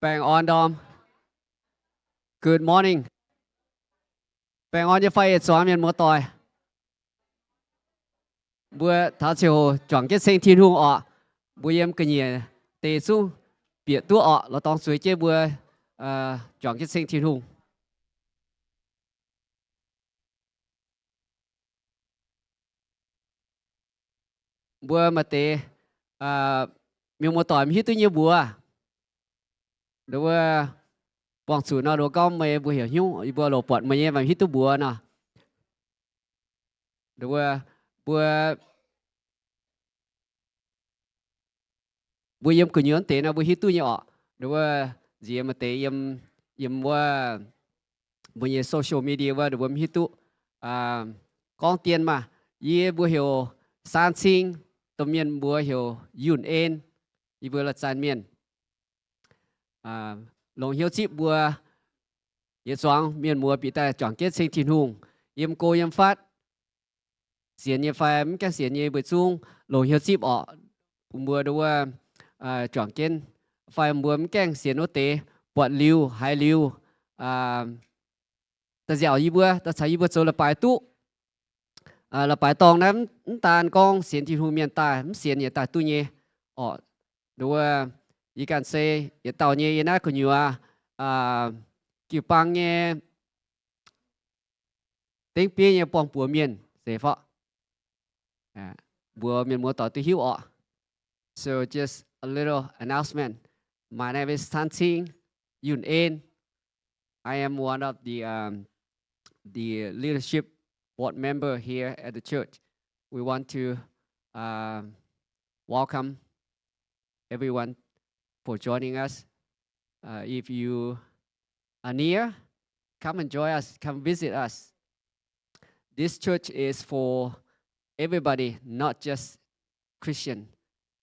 Baengh orn ndorm. Good morning. Baengh orn nyei fai yietc zuangx mienh muoz-doic. Mbuo taux ziangh hoc juangc jienv ceng Tin-Hungh orqc. Mbuo yiem ga'nyiec deix zungv bieqc duqv orqc, lorz dorngx zueiz jienv mbuo juangc jienv ceng Tin-Hungh. Mbuo maaih deix mienh muoz-doic mv hiuv duqv nyei mbuox. Nduov wuov, buangh zuqc nor nduov gorngv meih mbuo heuc hnyouv, yie mbuo loc buatc meih nyei mv hiuv duqv mbuox nor. Nduov wuov, mbuo mbuo yiem gu'nyuoz deix nor mbuo hiuv duqv nyei orqc. Nduov wuov, nziex maaih deix yiem, yiem wuov mbuo nyei social media wuov, nduov wuov mv hiuv duqv. Gorngv dien maah, yie mbuo heuc Saan Cing, domh mienh mbuox heuc Yunh En, yie mbuo La'zanh mienh. Longc hnyouv zipv mbuo yietc zuangx mienh muoz bieqc daaih juangc jienv ceng Tin-Hungh, yiem go yiem fatv, sienx nyei fai mv gaengh sienx nyei mbuo zungv longc hnyouv zipv orqc. Bun mbuo nduov wuov juangc jienv, fai mbuo mv gaengh sienx wuov deix, buatc liuz haiz liuz, daaih nziaauc yie mbuo, daaih caux yie mbuo zoux leiz-baaix duqv. Leiz-baaix dorngh naaiv mv daan gorngv sienx Tin-Hungh mienh daaih, mv sienx yaac daaih duqv nyei orqc. Nduov wuov, yie ganh se yietc dauh nyei yiem naaiv gu'nyuoz jiu-baang nyei dengv bieiv nyei buangh buoz mienh se fai mbuox mienh muoz-doic duqv hiuv orqc. So just a little announcement. My name is Tan Ting Yun En. I am one of the, um, the leadership board member here at the church. We want to, um, welcome everyone for joining us. Uh, if you are near, come and join us, come visit us. This church is for everybody, not just Christian.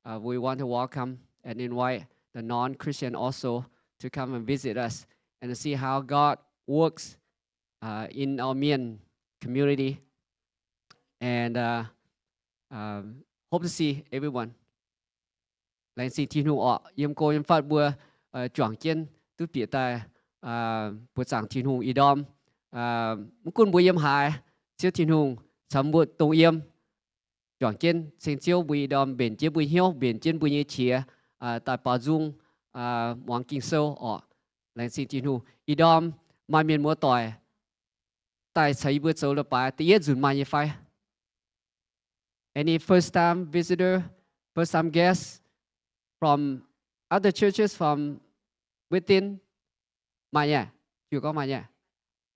Uh, we want to welcome and invite the non-Christian also to come and visit us and see how God works, uh, in our Mien community. And, uh, um, hope to see everyone. Laengz zingh Tin-Hungh orqc, yiem go yiem fatv mbuo juangc jienv duqv bieqc daaih buoz-zaangc Tin-Hungh ih ndorm. Mv gunv mbuo yiem haaix, Ziouv Tin-Hungh caux mbuo dongh yiem juangc jienv ceng Ziouv. Mbuo ih ndorm mbenc jienv mbuo hnyouv, mbenc jienv mbuo nyei qiex daaih baaux nzung muangx Ging-Sou orqc. Laengz zingh Tin-Hungh. Ih ndorm maaih mienh muoz-doic daaih caux yie mbuo zoux leiz-baaix da'yietv nzunc maaih nyei fai? Any first time visitor, first time guest from other churches, from within? Maaih nyei? Jiu gorngv maaih nyei?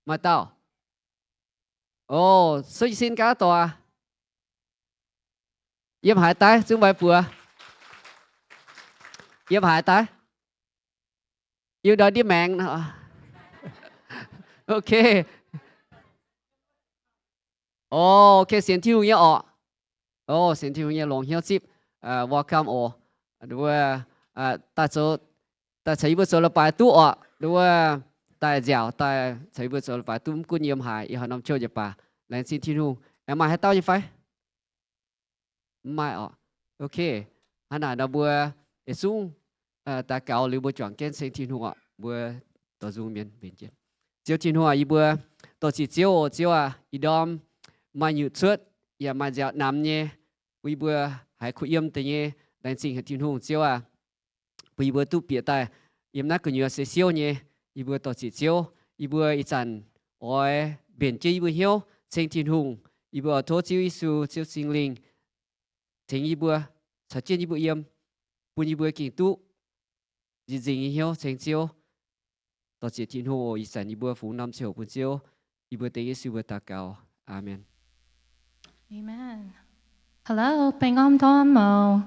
Maaih dauh? O, suv sin gaax doic. Yiem haaix daaih zungv mbaih buoz? Yiem haaix daaih? Yiem ndau ndiev maengx. Ok. O, ok, sienx Tin-Hungh nyei orqc. O, sienx Tin-Hungh nyei, longc hnyouv zipv. Welcome oc. Nduov wuov, daaih zoux, daaih caux yie mbuo zoux leiz-baaix duqv orqc. Nduov wuov, daaih nziaauc daaih caux yie mbuo zoux leiz-baaix duqv, mv gunv yiem haaix, ih hnoi norm qouv jiepc baac. Laengz zingh Tin-Hungh. Aengx maaih haaix dauh nyei fai? Mv maaih orqc. Ok. Hnangv naaic nor mbuo yietc zungv daux gaux liuz mbuo juangc jienv ceng Tin-Hungh orqc. Mbuo dorh nzung mienh mbenc jienv. Ziouv Tin-Hungh aac, yie mbuo dorh ziec Ziouv oc. Ziouv aac, ih ndorm maaih nyutc cuotv yaac maaih nziaauc namx nyei, bun yie mbuo haiz kuh yiem deix nyei. Laengz zingh haic Tin-Hungh. Ziouv aac, bun yie mbuo duqv bieqc daaih yiem naaiv gu'nyuoz se siouv nyei. Yie mbuo dorh ziec Ziouv. Yie mbuo ih zanc oix mbenc jienv yie mbuo hnyouv ceng Tin-Hungh. Yie mbuo oix tov Ziouv Yesu, Ziouv Singx Lingh tengx yie mbuo, caux jienv yie mbuo yiem, bun yie mbuo gengh duqv nzinh nzingh nyei hnyouv ceng Ziouv. Dorh ziec Tin-Hungh oc. Ih zanc yie mbuo fungx norm ziangh hoc bun Ziouv. Yie mbuo dengv Yesu mbuo daux gaux. Aamen. Amen. Hello, baengh orn ndorm oc.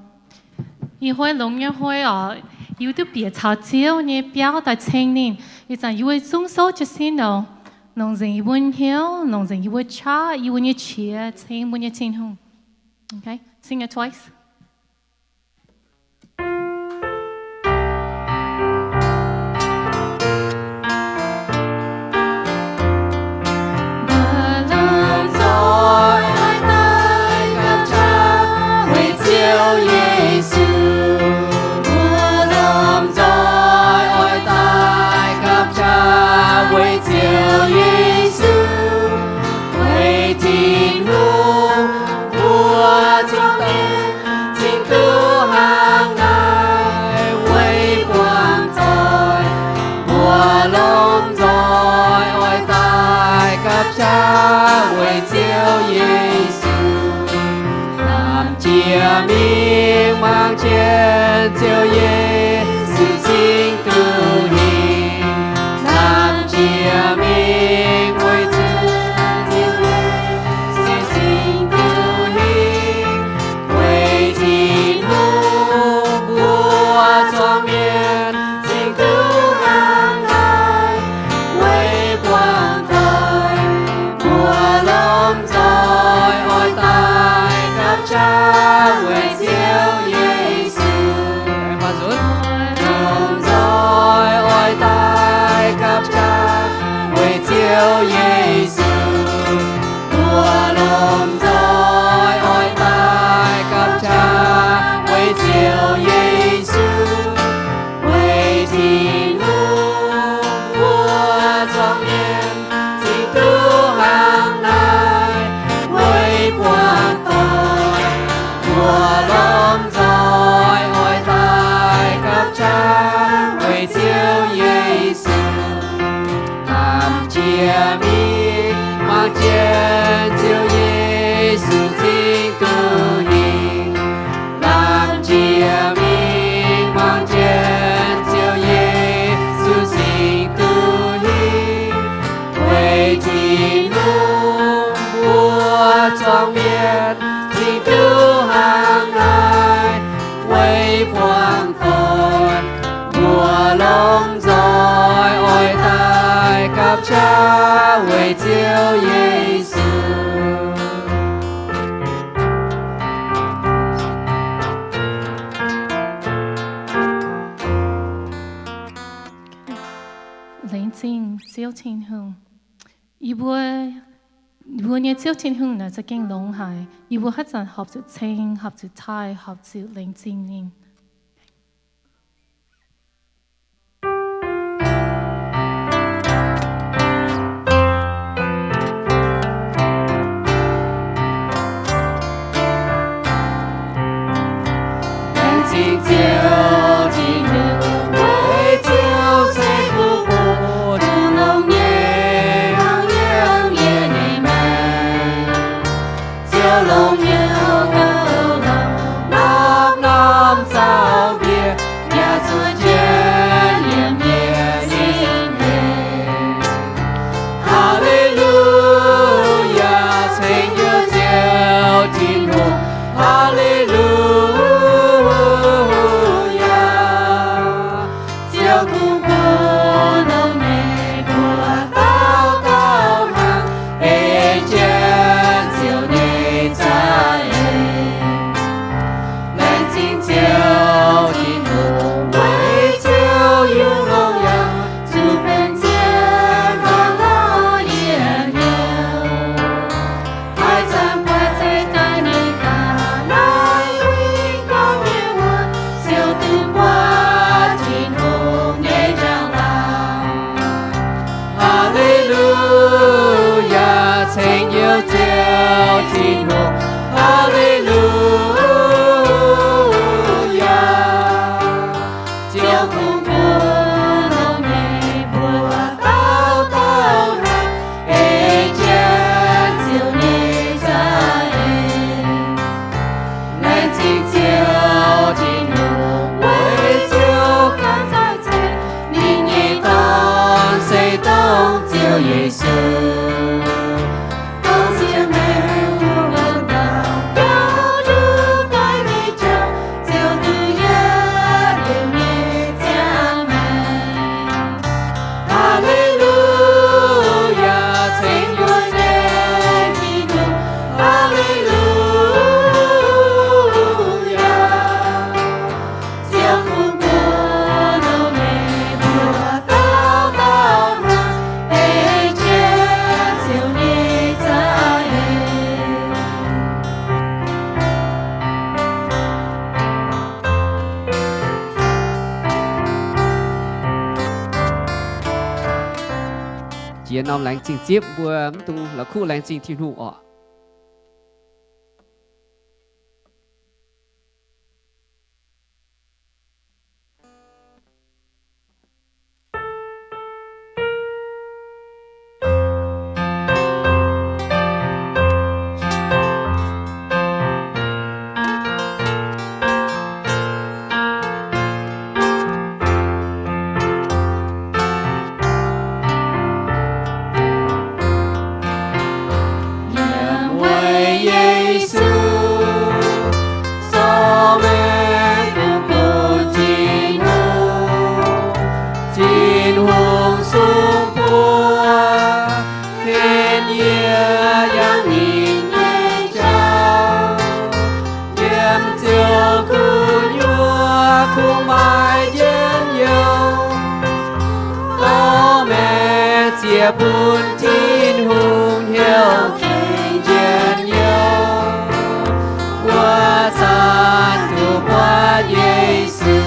Ih hnoi longx nyei hnoi oc. Yie duqv bieqc caux Ziouv nyei biauv daaih ceng ninh. Ih zanc yie mbuo zungv souv jiez sin oc. Longc nzengc yie mbuo hnyouv, longc nzengc yie mbuo qaqv, yie mbuo nyei qiex ceng mbuo nyei Tin-Hungh. Okay, sing it twice. mingh mangc jienv Ziouv Yesu cingx duqv hingh. Lamh jiex mingh weic zuqc Ziouv Yesu cingx duqv hingh. Weic Tin-Hungh mbuo zuangx mienh cingx duqv hnangv naaiv. Weic buangh doic mbuo lomh nzoih oix daaih gapv qaqv weic Ziouv Yesu. Lomh nzoih oix daaih gapv qaqv weic Ziouv Yesu. Mbuo lomh nzoih oix daaih gapv qaqv weic Ziouv Yesu. Weic Tin-Hungh mbuo zuangx mienh cingx duqv hnangv naaiv. Weic buangh doic mbuo lomh nzoih oix daaih gapv qaqv weic Ziouv Yesu. Lamh jiex mingh mangc jienv Ziouv Yesu cingx duqv hingh. Lamh jiex mingh mangc jienv Ziouv Yesu cingx duqv hingh. Weic Tin-Hungh mbuo zuangx mienh cingx duqv hnangv naaiv. Weic buangh doic mbuo lomh nzoih oix daaih gapv qaqv weic Ziouv Yesu. Laengz zingh Ziouv Tin-Hungh. Yie mbuo, yie mbuo nyei Ziouv Tin-Hungh naaic za'gengh longx haic. Yie mbuo haaix zanc horpc zuqc ceng, horpc zuqc taaih, horpc zuqc laengz zingh ninh. Laengz zingh Ziouv Tin-Hungh, weic Ziouv se kuv bun dongh longx nyei, hnangv yiem yie nyei maengc. Ziouv longx hnyouv gauh longx, norm-norm zaux mbiec, yaac zuqc jienv yiem yie sin hec. Haa^le^lu^yaa, ceng hnyouv Ziouv Tin-Hungh. Haa^le^lu^yaa. Ziouv kungx bun longx nyei mbuo dauh dauh hnangv, ei jienv Ziouv nyei za'eix. Laengz zingh Ziouv Tin-Hungh, weic Ziouv yungz longx yaac zuqc benx zien mbuo lorz yietc hnyouv. Haaix zanc buatc zeiv daaih mingh daaih, naaiv win gorngv mienh wuov, Ziouv duqv buatc Tin-Hungh nyei njang-laangc. Haa^le^lu^yaa, ceng hnyouv Ziouv Tin-Hungh. Haa^le^lu^yaa. Ziouv kungx bun longx nyei mbuo dauh dauh hnangv, ei jienv Ziouv nyei za'eix. Laengz zingh Ziouv Tin-Hungh, weic Ziouv ganh daaih ceng ninh nyei Dorn, se dongh Ziouv Yesu. Dongh Ziouv nyei hungh longx dauh biaux nduqc daaih nyei jauv, Ziouv duqv yietv liuz nyei ziangh maengc. Haa^le^lu^yaa, ceng hnyouv nyei Tin-Hungh. Haa^le^lu^yaa. Ziouv kungx bun longx nyei mbuo dauh dauh hnangv, ei jienv Ziouv nyei za'eix. Jiex norm laengz zingh zipv mbuo mv dungx la'kuqv laengz zingh Tin-Hungh orqc. bun Tin-Hungh hnyouv gengh njien-youh. Wuov zanc duqv buatc Yesu,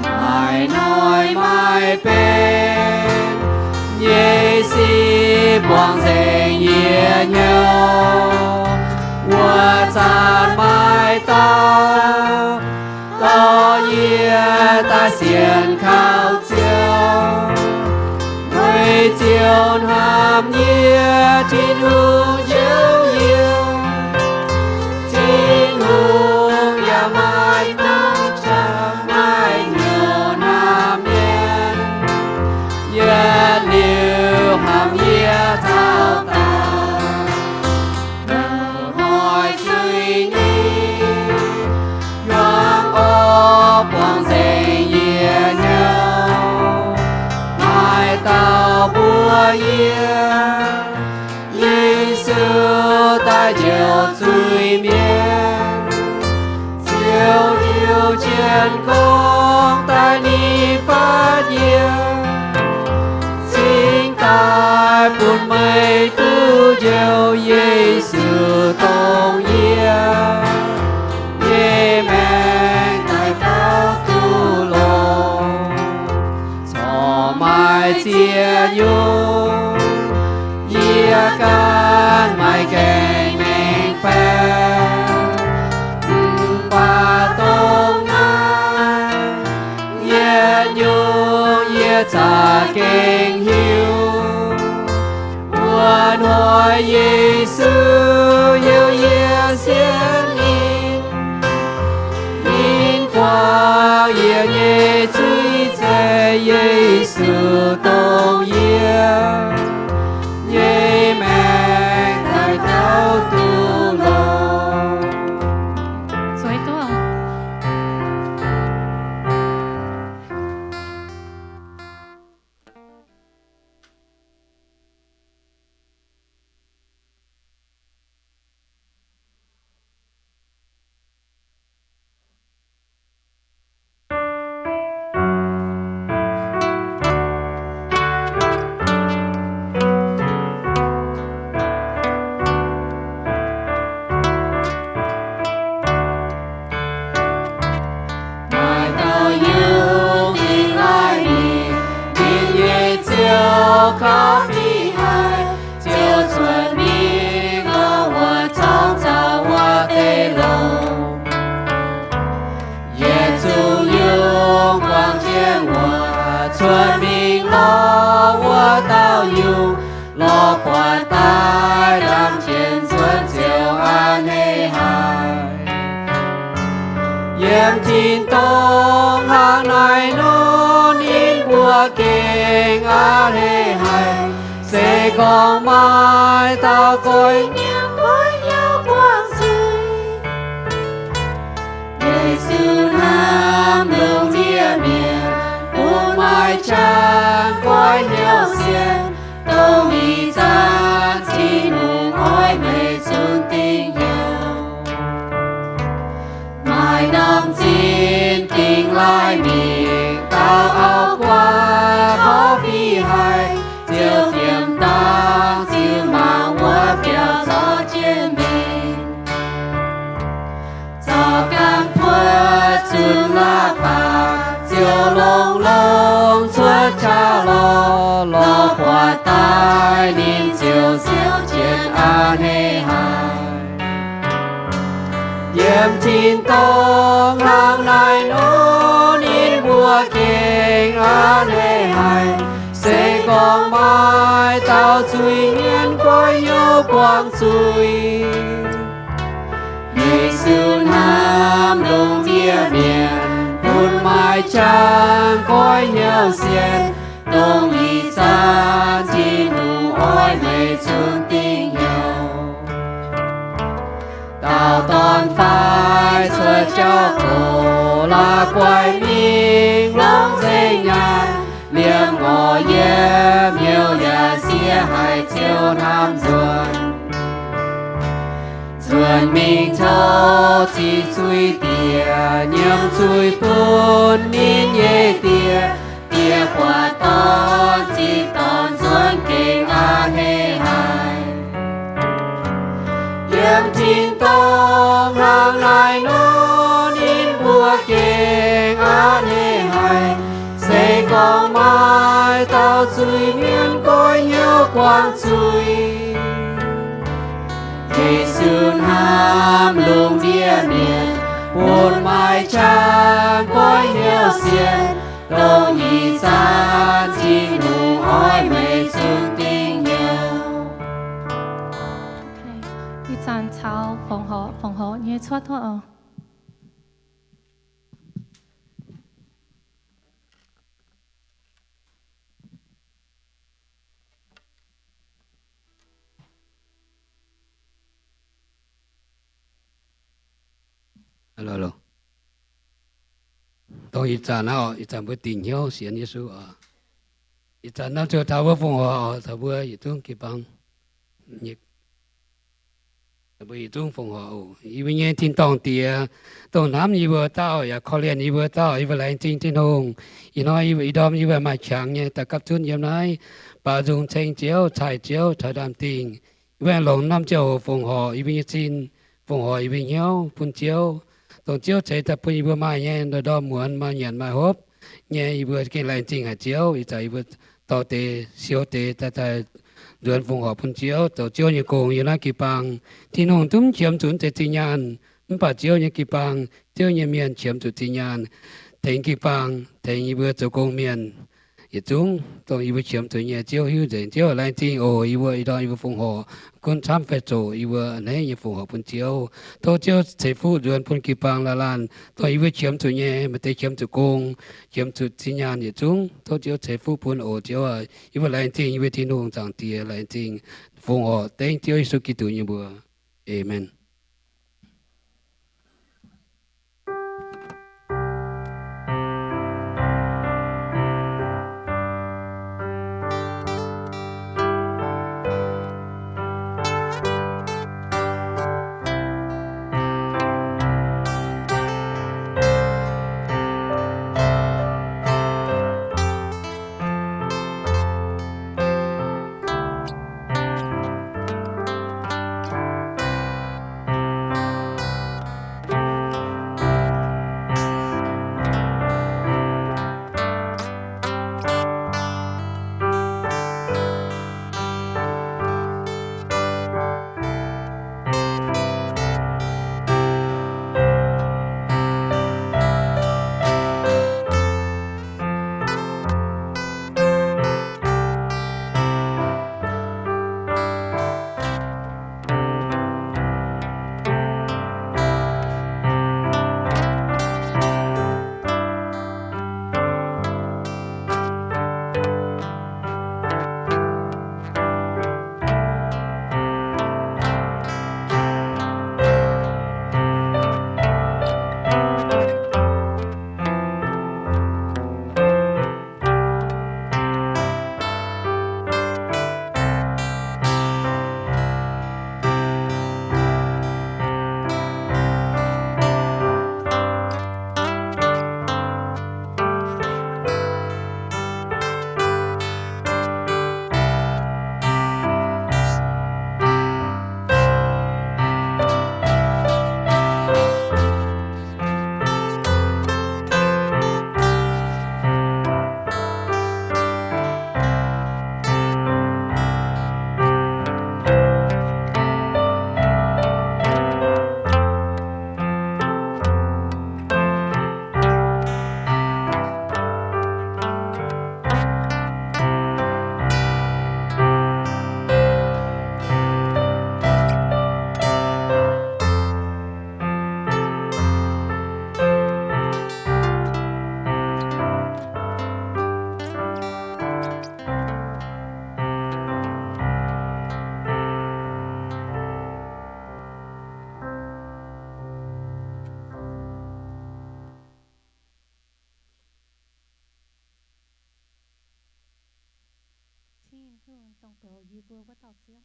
maaih noic maaih benx, nyei sic buangh nzengc yie hnyouv. Wuov zanc maaih dauh dorh yie daaih sienx kaux Ziouv, weic Ziouv hnamv yie, Tin-Hungh njoux yie. Tin-Hungh yaac maaih norm qangx maaih hnyouv hnamv mienh, yietc liuz hnamv yie taux daaih. Hnoi zuiz nyei hiuang orqc buangh nzengc yie hnyouv, maaih dauh mbuox yie, Yesu daaih njoux zuiz-mienh. Ziouv hiuv jienv gorngv daaih ninh fatv yie, cingx daaih bun meih duqv njoux Yesu dongh yie nyei maengc daaih gauh duqv longx. Corc maaih ziex nyungc, yie ganh maiv gaengh mengh baeqc. Mv baac dongh naaiv yietc nyungc yie za'gengh hiuv. Wuov hnoi Yesu heuc yie sienx ninh, ninh guangc yie nyei zuiz, zeiz Yesu dongh yie nyei maengc daaih gauh duqv longx. Maaih dauh yungz dingh laaih mingh, ninh nyei ziouc korv-fiqv haic, ziouc cuotv mingh lorz wuov zorngv caux wuov deix longx. Yietc zungv yungz guangc jienv wuov, cuotv mingh lorz wuov dauh yungz, lorz buatc daaih ndaamv jienv cuotv ziouc a'hneiv haic. Yiem tin-dorngh hnangv naaiv nor, ninh mbuo gengh a'hneiv haic. Se gorngv maaih dauh goiv nyiemv goiv hnyouv buangh zuiz, Yesu hnamv longx ndiev mienh, bun maaih qangx goiv hnyouv sienx, dongh ih zanc Tin-Hungh oix meih zunc dingh hnyouv. Maaih norm zinh dingh laaih mingh, dauh auv-guaav korv-fiqv haic, ziouc diemv dangh ziux mangc wuov biauv zorqv jienv mingh. Zaux ganh buoz zunc la'fapc, ziouc longx-longx cuotv qaqv lorz, lorz buatc daaih ninh ziouc siouv jienv a'hneiv haic. Yiem tin-dorngh hnangv naaiv nor, ninh mbuo gengh a'hneiv haic. Se gorngv maaih dauh zuiz-mienh goiv hnyouv buangh zuiz, Yesu hnamv longx ndiev mienh, bun maaih qangx goiv hnyouv sienx, dongh ih zanc Tin-Hungh oix meih zunc dingh hnyouv. Dauh dorn-faix cuotv jauv-gox, la'guaih mingh longc nzengc nyaanh, liemh ngorc yiem hnyouv yaac siev haic, ziouc hnamv nzuonx. Nzuonx mingh tov ziqc zuiz-diex, nyiemc zuiz bun ninh nyei die. Die buatc dorn ziqc dorn zuiz. Yesu hnamv lungh ndiev mienh, bun maaih qangx goiv hnyouv sienx, dongh ih zanc Tin-Hungh oix meih zunc dingc hnyouv. Ih zanc caux fongc horc, fongc horc nyei cuotv oc. Dongh ih zanc naaiv oc, ih zanc mbuo dingc hnyouv sienx Yesu oc. Ih zanc naaiv ziouc taux mbuo fongc horc oc, taux mbuo yietc zungv jiu-baang, mbuo yietc zungv fongc horc oc. Yie mbuo nyei tin-dorngh Diex, dongh hnamv yie mbuo dauh yaac korv-lienh yie mbuo dauh, yie mbuo laengz zingh Tin-Hungh. Ih hnoi yie mbuo ih ndorm yie mbuo maaih qangx nyei daux gapv zunv yiem naaiv, baaux nzung ceng Ziouv, caiv Ziouv, caux ndaam-dingh. Yie mbuo longc norm ziangh hoc fongc horc yie mbuo nyei sin, fongc horc yie mbuo hnyouv bun Ziouv, dongh Ziouv ceix daaih bun yie mbuo maaih nyei ndorm-ndorm muonz, maaih nyanc maaih hopv nyei, yie mbuo gengh laengz zingh haic Ziouv. Ih zanc yie mbuo dorh deix siou deix daaih, daaih nzuonx fongc horc bun Ziouv, zoux Ziouv nyei gong yiem naaiv jiu-baang. Tin-Hungh zungv qiemx zuqc deix zinh nyaanh, mv baac Ziouv nyei jiu-baang, Ziouv nyei mienh qiemx zuqc zinh nyaanh, tengx jiu-baang, tengx yie mbuo zoux gong mienh yietc zungv, dongh yie mbuo qiemx zuqc nyei. Ziouv hiuv nzengc. Ziouv laengz zingh oc. Yie mbuo ih ndorm yie mbuo fongc horc gunv camv fai zoqc, yie mbuo a'hneiv nyei fongc horc bun Ziouv. Tov Ziouv ceix fuqv nzuonx bun jiu-baang laanh laanh, dongh yie mbuo qiemx zuqc nyei, maaih deix qiemx zuqc gong, qiemx zuqc zinh nyaanh yietc zungv, tov Ziouv ceix fuqv bun oc. Ziouv aac, yie mbuo laengz zingh yie mbuo Tin-Hungh Zaangc Diex, laengz zingh, fongc horc dengv Ziouv Yesu Giduc nyei mbuox. Aamen. Tin-Hungh dongh douz yie mbuo wuov dauh Ziouv.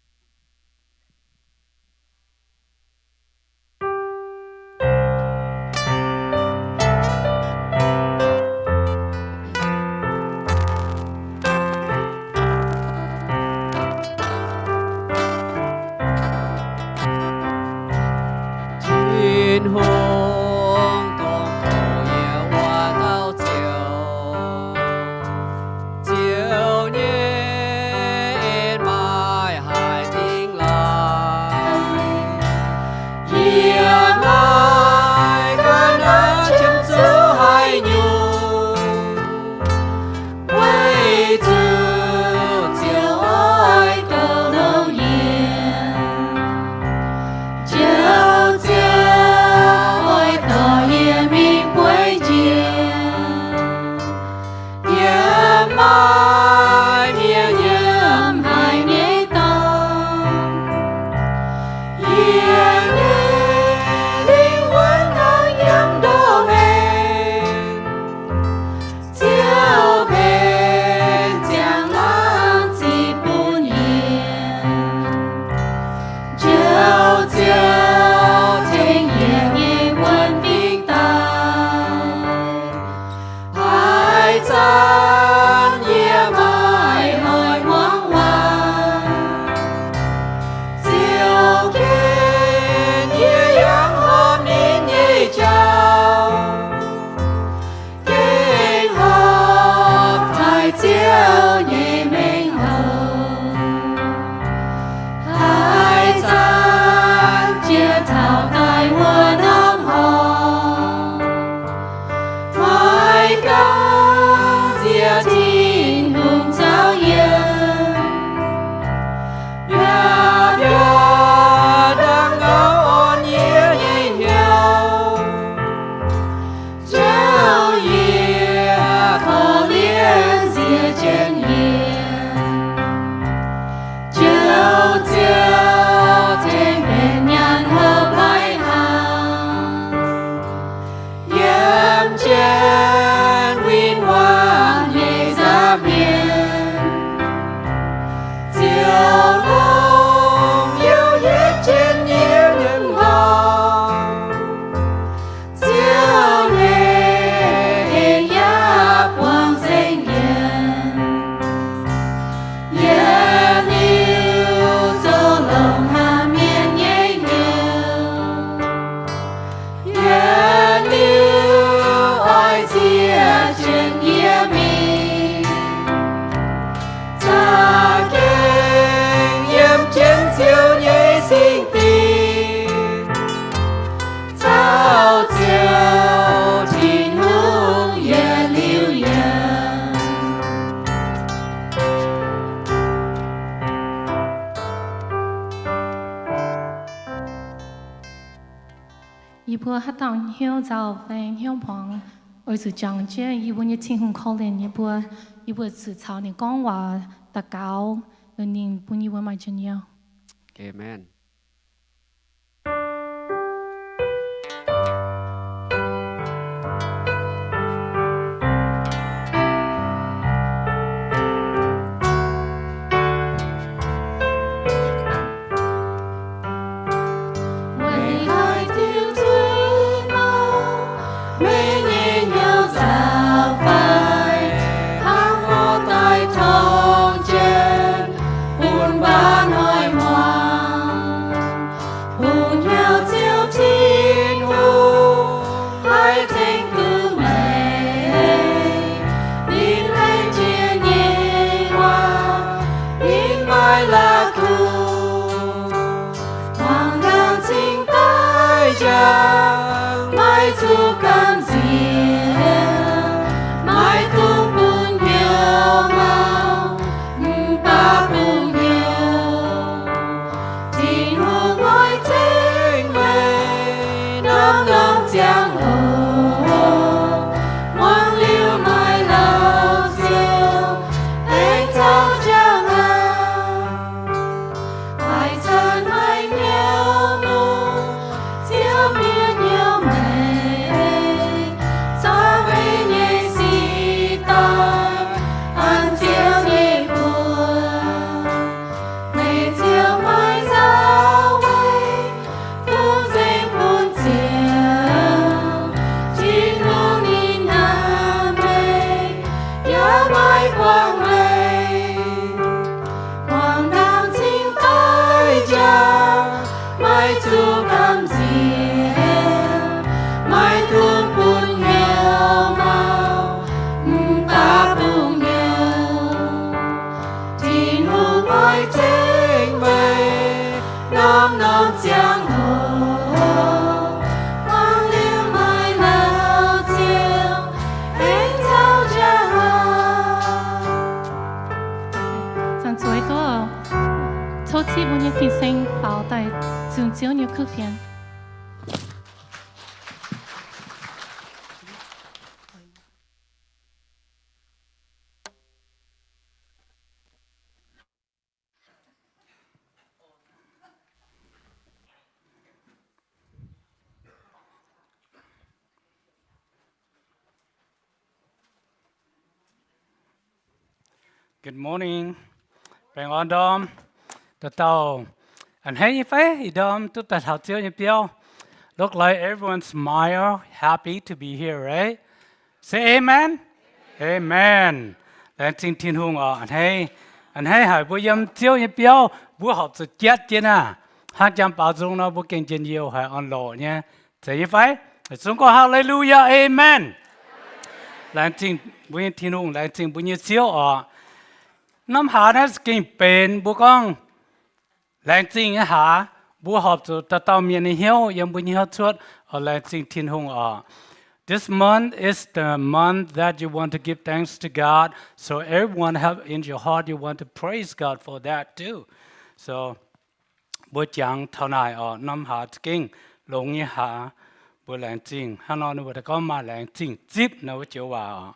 Tin-Hungh dongh douz yie wuov dauh Ziouv. Ziouv nyei en maaih jienv yie. Ziouv, Ziouv, cingx benx nyanc hopv lai hnaangx, yiem jienv win-wangv nyei nza'hmien. Ziouv longx youh hietv jienv yie nyei m'nqorngv. Ziouv nyei en yaac buangh zengc yie. Yie liuz zoux longx haaix mienh nyei hnyouv, yie liuz oix zieqv jienv yie mingh. Za'gengh yiem jienv Ziouv nyei singx dingh, caux Ziouv Tin-Hungh yietc liuz yiem. Yie mbuo haaix dauh hnyouv nzauh fai hnyouv hmuangx, oix zuqc jangx jienv yie mbuo nyei Tin-Hungh korv-lienh yie mbuo. Yie mbuo zuqc caux ninh gorngv waac daux gaux, ninh bun yie mbuo maaih njien-youh. Amen. Weic haaix diuc zuiz-mouc meih nyei hnyouv nzauh fai? Hnangv nor daaih torngv jienv bun mbaa hnoi muangx. Bungx hnyouv Ziouv Tin-Hungh haih tengx duqv meih. Ninh laengz jiex nyei waac, ninh maiv la'kuqv. Muangx ndaangc cingx daaih njang, maiv zuqc gamh nziex. Maiv dungx bun hnyouv mauv, mv baac bungx hnyouv. Tin-Hungh oix ceng meih norm-norm ziangh hoc. Muangx liuz maaih lauh Ziouv aengx caux jangx aqv. Haiz cuotv haiz hnyouv longx, Ziouv mienh hnyouv meih, zorqv meih nyei sic daaih an Ziouv nyei buoz. Meih Ziouv maiv nzauh weic fungx nzengc bun Ziouv Tin-Hungh ninh hnaangx meih, yaac maiv buangh meih. Muangx ndaangc cingx daaih njang, maiv zuqc gamh nziex. Maiv dungx bun hnyouv mauv, mv baac bungx hnyouv. Tin-Hungh oix ceng meih norm-norm ziangh hoc. Muangx liuz maaih lauh Ziouv aengx caux jangx aqv. Zanc zueiz duqv tov zipv mbuo nyei fin-saeng faaux daaih zunh Ziouv nyei kuv fienx. Good morning. Baengh orn ndorm. Dauh dauh a'hneiv nyei fai? Ih ndorm duqv daaih taux Ziouv nyei biauv. Look like everyone smile, happy to be here, right? Say amen. Amen. Laengz zingh Tin-Hungh oc. A'hneiv, a'hneiv haic mbuo yiem Ziouv nyei biauv, mbuo horpc zuqc jatv jienv aqv. Hnangv jangx baaux nzung nor, mbuo gengh njien-youh haic, orn-lorqc nyei. Zeiz nyei fai? Zungv gorngv haleluyaa, amen. Laengz zingh mbuo nyei Tin-Hungh, laengz zingh mbuo nyei Ziouv oc. Norm hlaax naaiv za'gengh benx mbuo gorngv laengz zingh nyei hlaax. Mbuo horpc zuqc dauh dauh mienh nyei hnyouv yiem mbuo nyei hnyouv cuotv oix laengz zingh Tin-Hungh oc. This month is the month that you want to give thanks to God. So everyone have in your heart you want to praise God for that too. So mbuo jangx taux naaic oc, norm hlaax za'gengh longx nyei hlaax, mbuo laengz zingh. Hnangv nor ninh mbuo daaih gorngv maaih laengz zingh zipv nor wuov joux waac oc,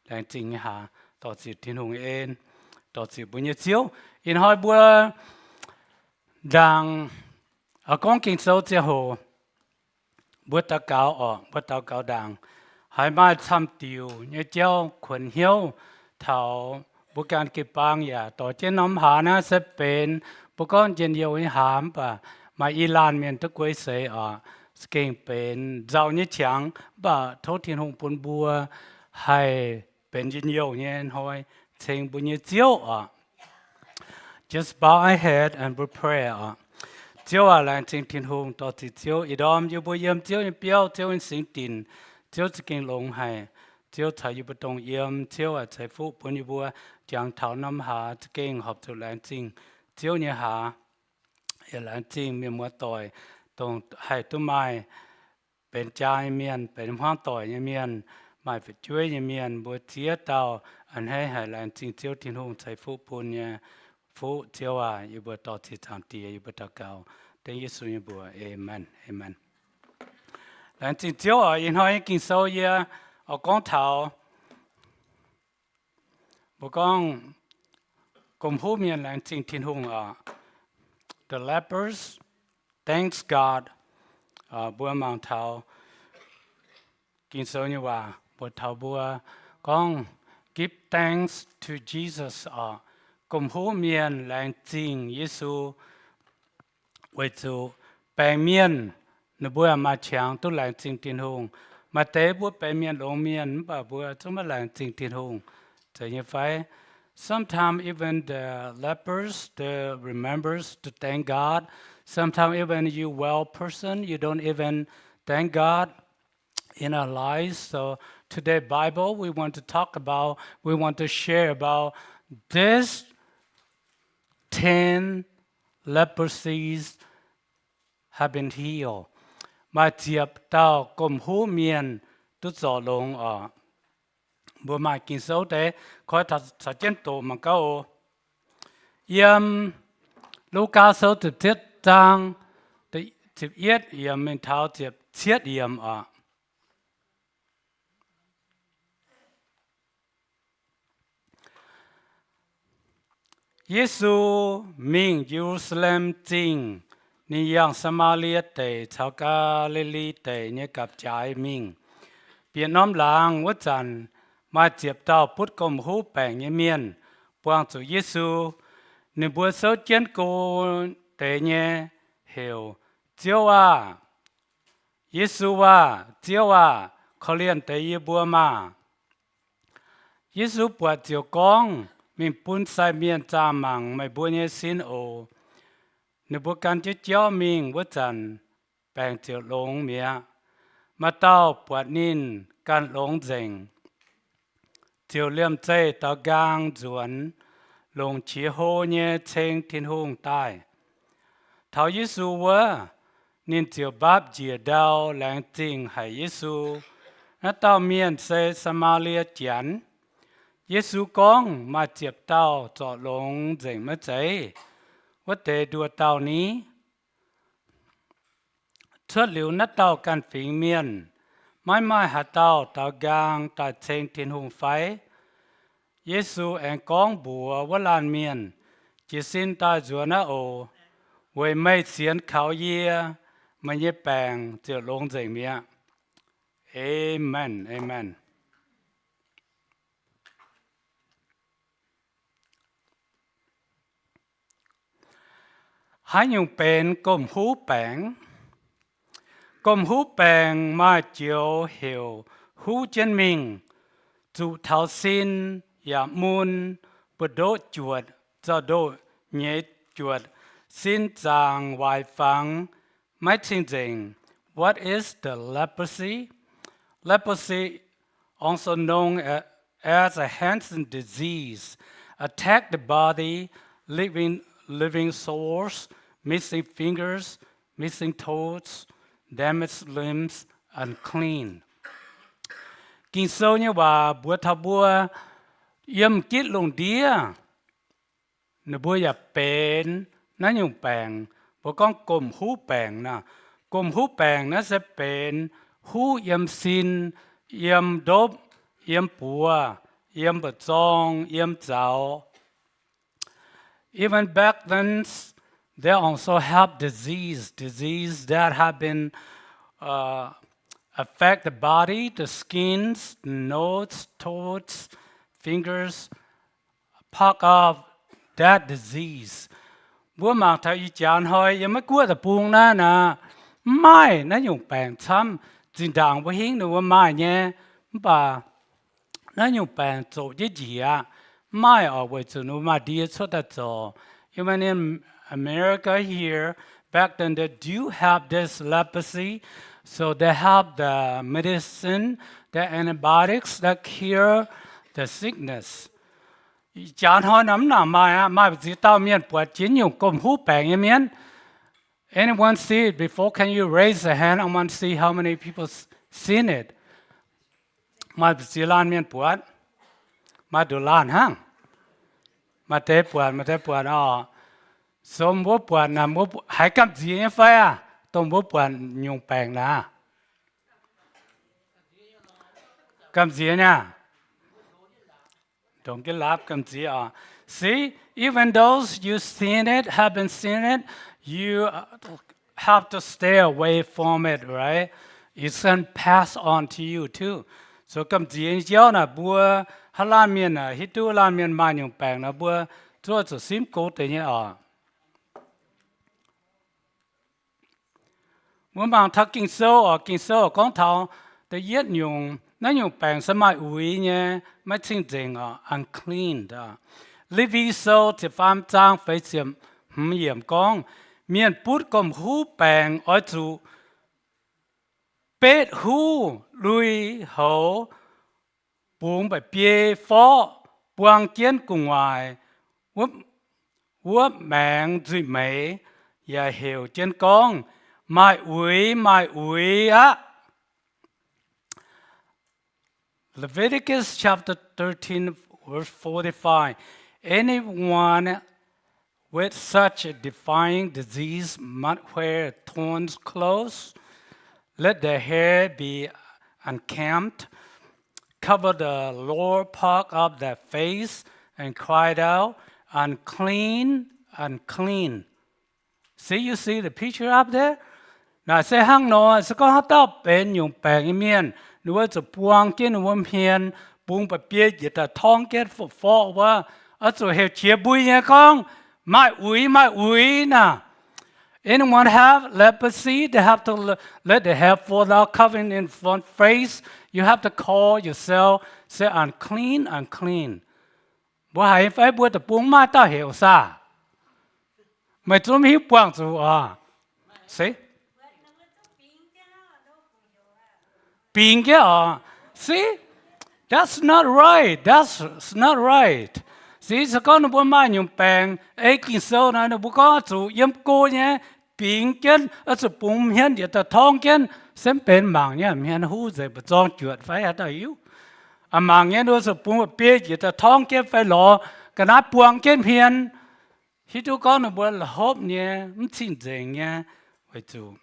laengz zingh nyei hlaax. dorh ziec Tin-Hungh en, dorh ziec mbuo nyei Ziouv. Ih hnoi mbuo ndaangc, gorngv Ging-Sou ziangh hoc, mbuo daux gaux orqc, mbuo daux gaux ndaangc, haiz maaih camv diuc nyei jauv kuonx hnyouv taux mbuo ganh jiu-baang yaac dorh jienv norm hlaax naaiv se benx, mbuo gorngv njien-youh nyei hlaax, mv baac maaih i laanh mienh duqv guei seix orqc, za'gengh benx nzauh nyei qangx, mv baac tov Tin-Hungh bun mbuo haih benx njien-youh nyei hnoi ceng mbuo nyei Ziouv orqc. Just bow our head and we'll pray orqc. Ziouv aac, laengz zingh Tin-Hungh, dorh ziec Ziouv ih ndorm yie mbuo yiem Ziouv nyei biauv, Ziouv nyei singx dinc, Ziouv za'gengh longx haic. Ziouv caux yie mbuo dongh yiem, Ziouv aac, ceix fuqv bun yie mbuo jangx taux norm hlaax za'gengh horpc zuqc laengz zingh Ziouv nyei hlaax, yaac laengz zingh mienh muoz-doic, dongh haih duqv maaih benx jaa nyei mienh, benx hmuangv doic nyei mienh, maaih fu'jueiv nyei mienh, mbuo ziex dauh a'hneiv haic. Laengz zingh Ziouv Tin-Hungh ceix fuqv bun nyei. Fuqv Ziouv aac, yie mbuo dorh ziec zaangc Diex, yie mbuo daux gaux dengv Yesu nyei mbuox. Aamen. Aamen. Laengz zingh Ziouv oc. Ih hnoi nyei Ging-Sou yie oix gorngv taux, mbuo gorngv gomh huv mienh laengz zingh Tin-Hungh oc. The lepers thanks God. Mbuo mangc taux Ging-Sou nyei waac mbuox taux mbuo gorngv, give thanks to Jesus oc. Gomh huv mienh laengz zingh Yesu. Weic zuqc baengc mienh ninh mbuo maaih qangx duqv laengz zingh Tin-Hungh. Maaih deix mbuo benx mienh longx mienh mv baac mbuo zungv maiv laengz zingh Tin-Hungh. Zeiz nyei fai? Sometimes even the lepers, they remembers to thank God. Sometimes even you well person, you don't even thank God in our lives. So today Bible, we want to talk about, we want to share about this ten leprosies have been healed. Maaih ziepc dauh gomh huv mienh duqv zorc longx oc. Mbuo maaih Ging-Sou deix, koi caux jienv doqc mangc gaax oc. Yiem Lugaa Sou ziepc cietv zaang, ziepc yietv yiemc mingh taux ziepc cietv yiemc oc. Yesu mingh Ye^lu^saa^lem Zingh, ninh yangh Saa^maa^lie Deic caux Gaa^li^li Deic nyei gapv-jaaix mingh. Bieqc norm laangz wuov zanc, maaih ziepc dauh butv gomh huv baengc nyei mienh buangh zuqc Yesu. Ninh mbuo souv jienv go deix nyei heuc, Ziouv aah! Yesu aah! Ziouv aah! Korv-lienh deix yie mbuo maah! Yesu buatc ziouc gorngv, Mingh bun sai mienh zaah mangc meih mbuo nyei sin oc. Ninh mbuo gan jienv jauv mingh wuov zanc, baengc ziouc longx mi'aqv. Maaih dauh buatc ninh ganh longx nzengc, ziouc liemh zeih daaux nqaang nzuonx, longc qiex hlo nyei ceng Tin-Hungh daaih. Taux Yesu wuov, ninh ziouc mbaapv njiec ndau laengz zingh haic Yesu. Naaiv dauh mienh se Saa^maa^lie Janx. Yesu gorngv, Maaih ziepc dauh zorc longx nzengc maiv zeiz? Wuov deix nduoh dauh ni? Cuotv liuz naaiv dauh ganh fingx mienh, maiv maaih haaix dauh daaux nqaang daaih ceng Tin-Hungh fai? Yesu aengx gorngv mbuox wuov laanh mienh, Jiez sin daaih nzuonx aqv oc. Weic meih sienx kaux yie, meih nyei baengc ziouc longx nzengc mi'aqv. Aamen. Aamen. Haaix nyungc benx gomh huv baengc? Gomh huv baengc maaih joux heuc huv jienv mingh, zuqc taux sin yaac mun, buoz-ndoqv juotc, zaux-ndoqv nyeiz juotc, sin zaangc waaic fangx, maiv cing-nzengc. What is the leprosy? Leprosy, also known as a Hansen disease, attack the body, leaving living sores, missing fingers, missing toes, damaged limbs, unclean. Ging-Sou nyei waac mbuox taux mbuo, yiem gitv lungh ndiev ninh mbuo yaac benx naaiv nyungc baengc, mbuo gorngv gomh huv baengc naaiv. Gomh huv baengc naaiv se benx huv yiem sin, yiem ndopv, yiem buoz, yiem mbu'zorng, yiem zaux. Even back then, they also have disease, disease that have been uh, affect the body, the skins, the nose, toes, fingers, part of that disease. Mbuo mangc taux ih jaax hnoi yiem maiv guoqv deic-bung naaiv naaic, mv maaih naaiv nyungc baengc camv. Zinh ndaangc mbuo hingv ninh mbuo maaih nyei, mv baac naaiv nyungc baengc zoqc jienv njiec aqv. Mv maaih oc, weic zuqc ninh mbuo maaih ndie cuotv daaih zoux. Even in America here, back then they do have this leprosy, so they have the medicine, the antibiotics that cure the sickness. Ih jaax hnoi naaic mv nangc maaih aqv. Maaih mbu'ziex dauh mienh buatc jiex nyungc gomh huv baengc nyei mienh. Anyone see it before? Can you raise a hand? I want to see how many people seen it. Maaih mbu'ziex laanh mienh buatc. Maaih nduqc laanh hnangv. Maaih deix buatc, maaih deix buatc oc. So mbuo buatc naaic, mbuo haiz gamh nziex nyei fai aqv, dongh mbuo buatc nyungc baengc naaic? Gamh nziex nyei aqv. Dongh jienv laapv gamh nziex oc. See, even those you seen it, have been seen it, you have to stay away from it, right? It can pass on to you too. So gamh nziex nyei jauv naaic mbuo haaix laanh mienh aah, hiuv duqv laanh mienh maaih nyungc baengc nor, mbuo zuov zuqc simv go deix nyei oc. Mbuo mangc taux Ging-Sou oc. Ging-Sou gorngv taux da'yietv nyungc, naaiv nyungc baengc se maaih uix nyei, maiv cing-nzengc oc, unclean. Levi Sou ziepc faam zaang feix ziepc hmz yiemc gorngv, mienh butv gomh huv baengc oix zuqc betv huv lui-houx bungx mba'biei forqv buang jienv gu'nguaaic wuov maengx nzuih meix, yaac heuc jienv gorngv, Maaih uix, maaih uix aqv. Leviticus chapter thirteen, verse forty-five. Anyone with such a defiling disease must wear torn clothes, let their hair be unkempt, cover the lower part of their face, and cry out, Unclean, unclean. See, you see the picture up there? Naaic se hnangv nor, se gorngv haaix dauh benx nyungc baengc nyei mienh, ninh mbuo zuqc buang jienv ninh mbuo hmien, bungx mba'biei njiec daaih torngv jienv forqv wuov, oix zuqc heuc qiex mbui nyei gorngv, Maaih uix, maaih uix naaic. Anyone have leprosy, they have to let the hair fall down, covering in front face. You have to call yourself, say, Unclean, unclean. Mbuo haiz fai mbuo deic-bung maaih dauh heuc saah? Meih zungv hiuv buangh zuqc oc. Se bingx jienv oc. See, that's not right. That's not right. See, se gorngv ninh mbuo maaih nyungc baengc, ei Ging-Sou naaic ninh mbuo gorngv oix zuqc yiem go nyei, bingx jienv, oix zuqc bungx hmien njiec daaih torngv jienv, se mv benx mangc nyei hmien huv nzengc, mbu'zorng juotc fai haaix dauh hiuv? Aa, mangc nyei, ninh mbuo zuqc bungx mba'biei njiec daaih torngv jienv fai lorz ga'naaiv buang jienv hmien. Hiuv duqv gorngv ninh mbuo la'hopv nyei, mv cing-nzengc nyei, weic zuqc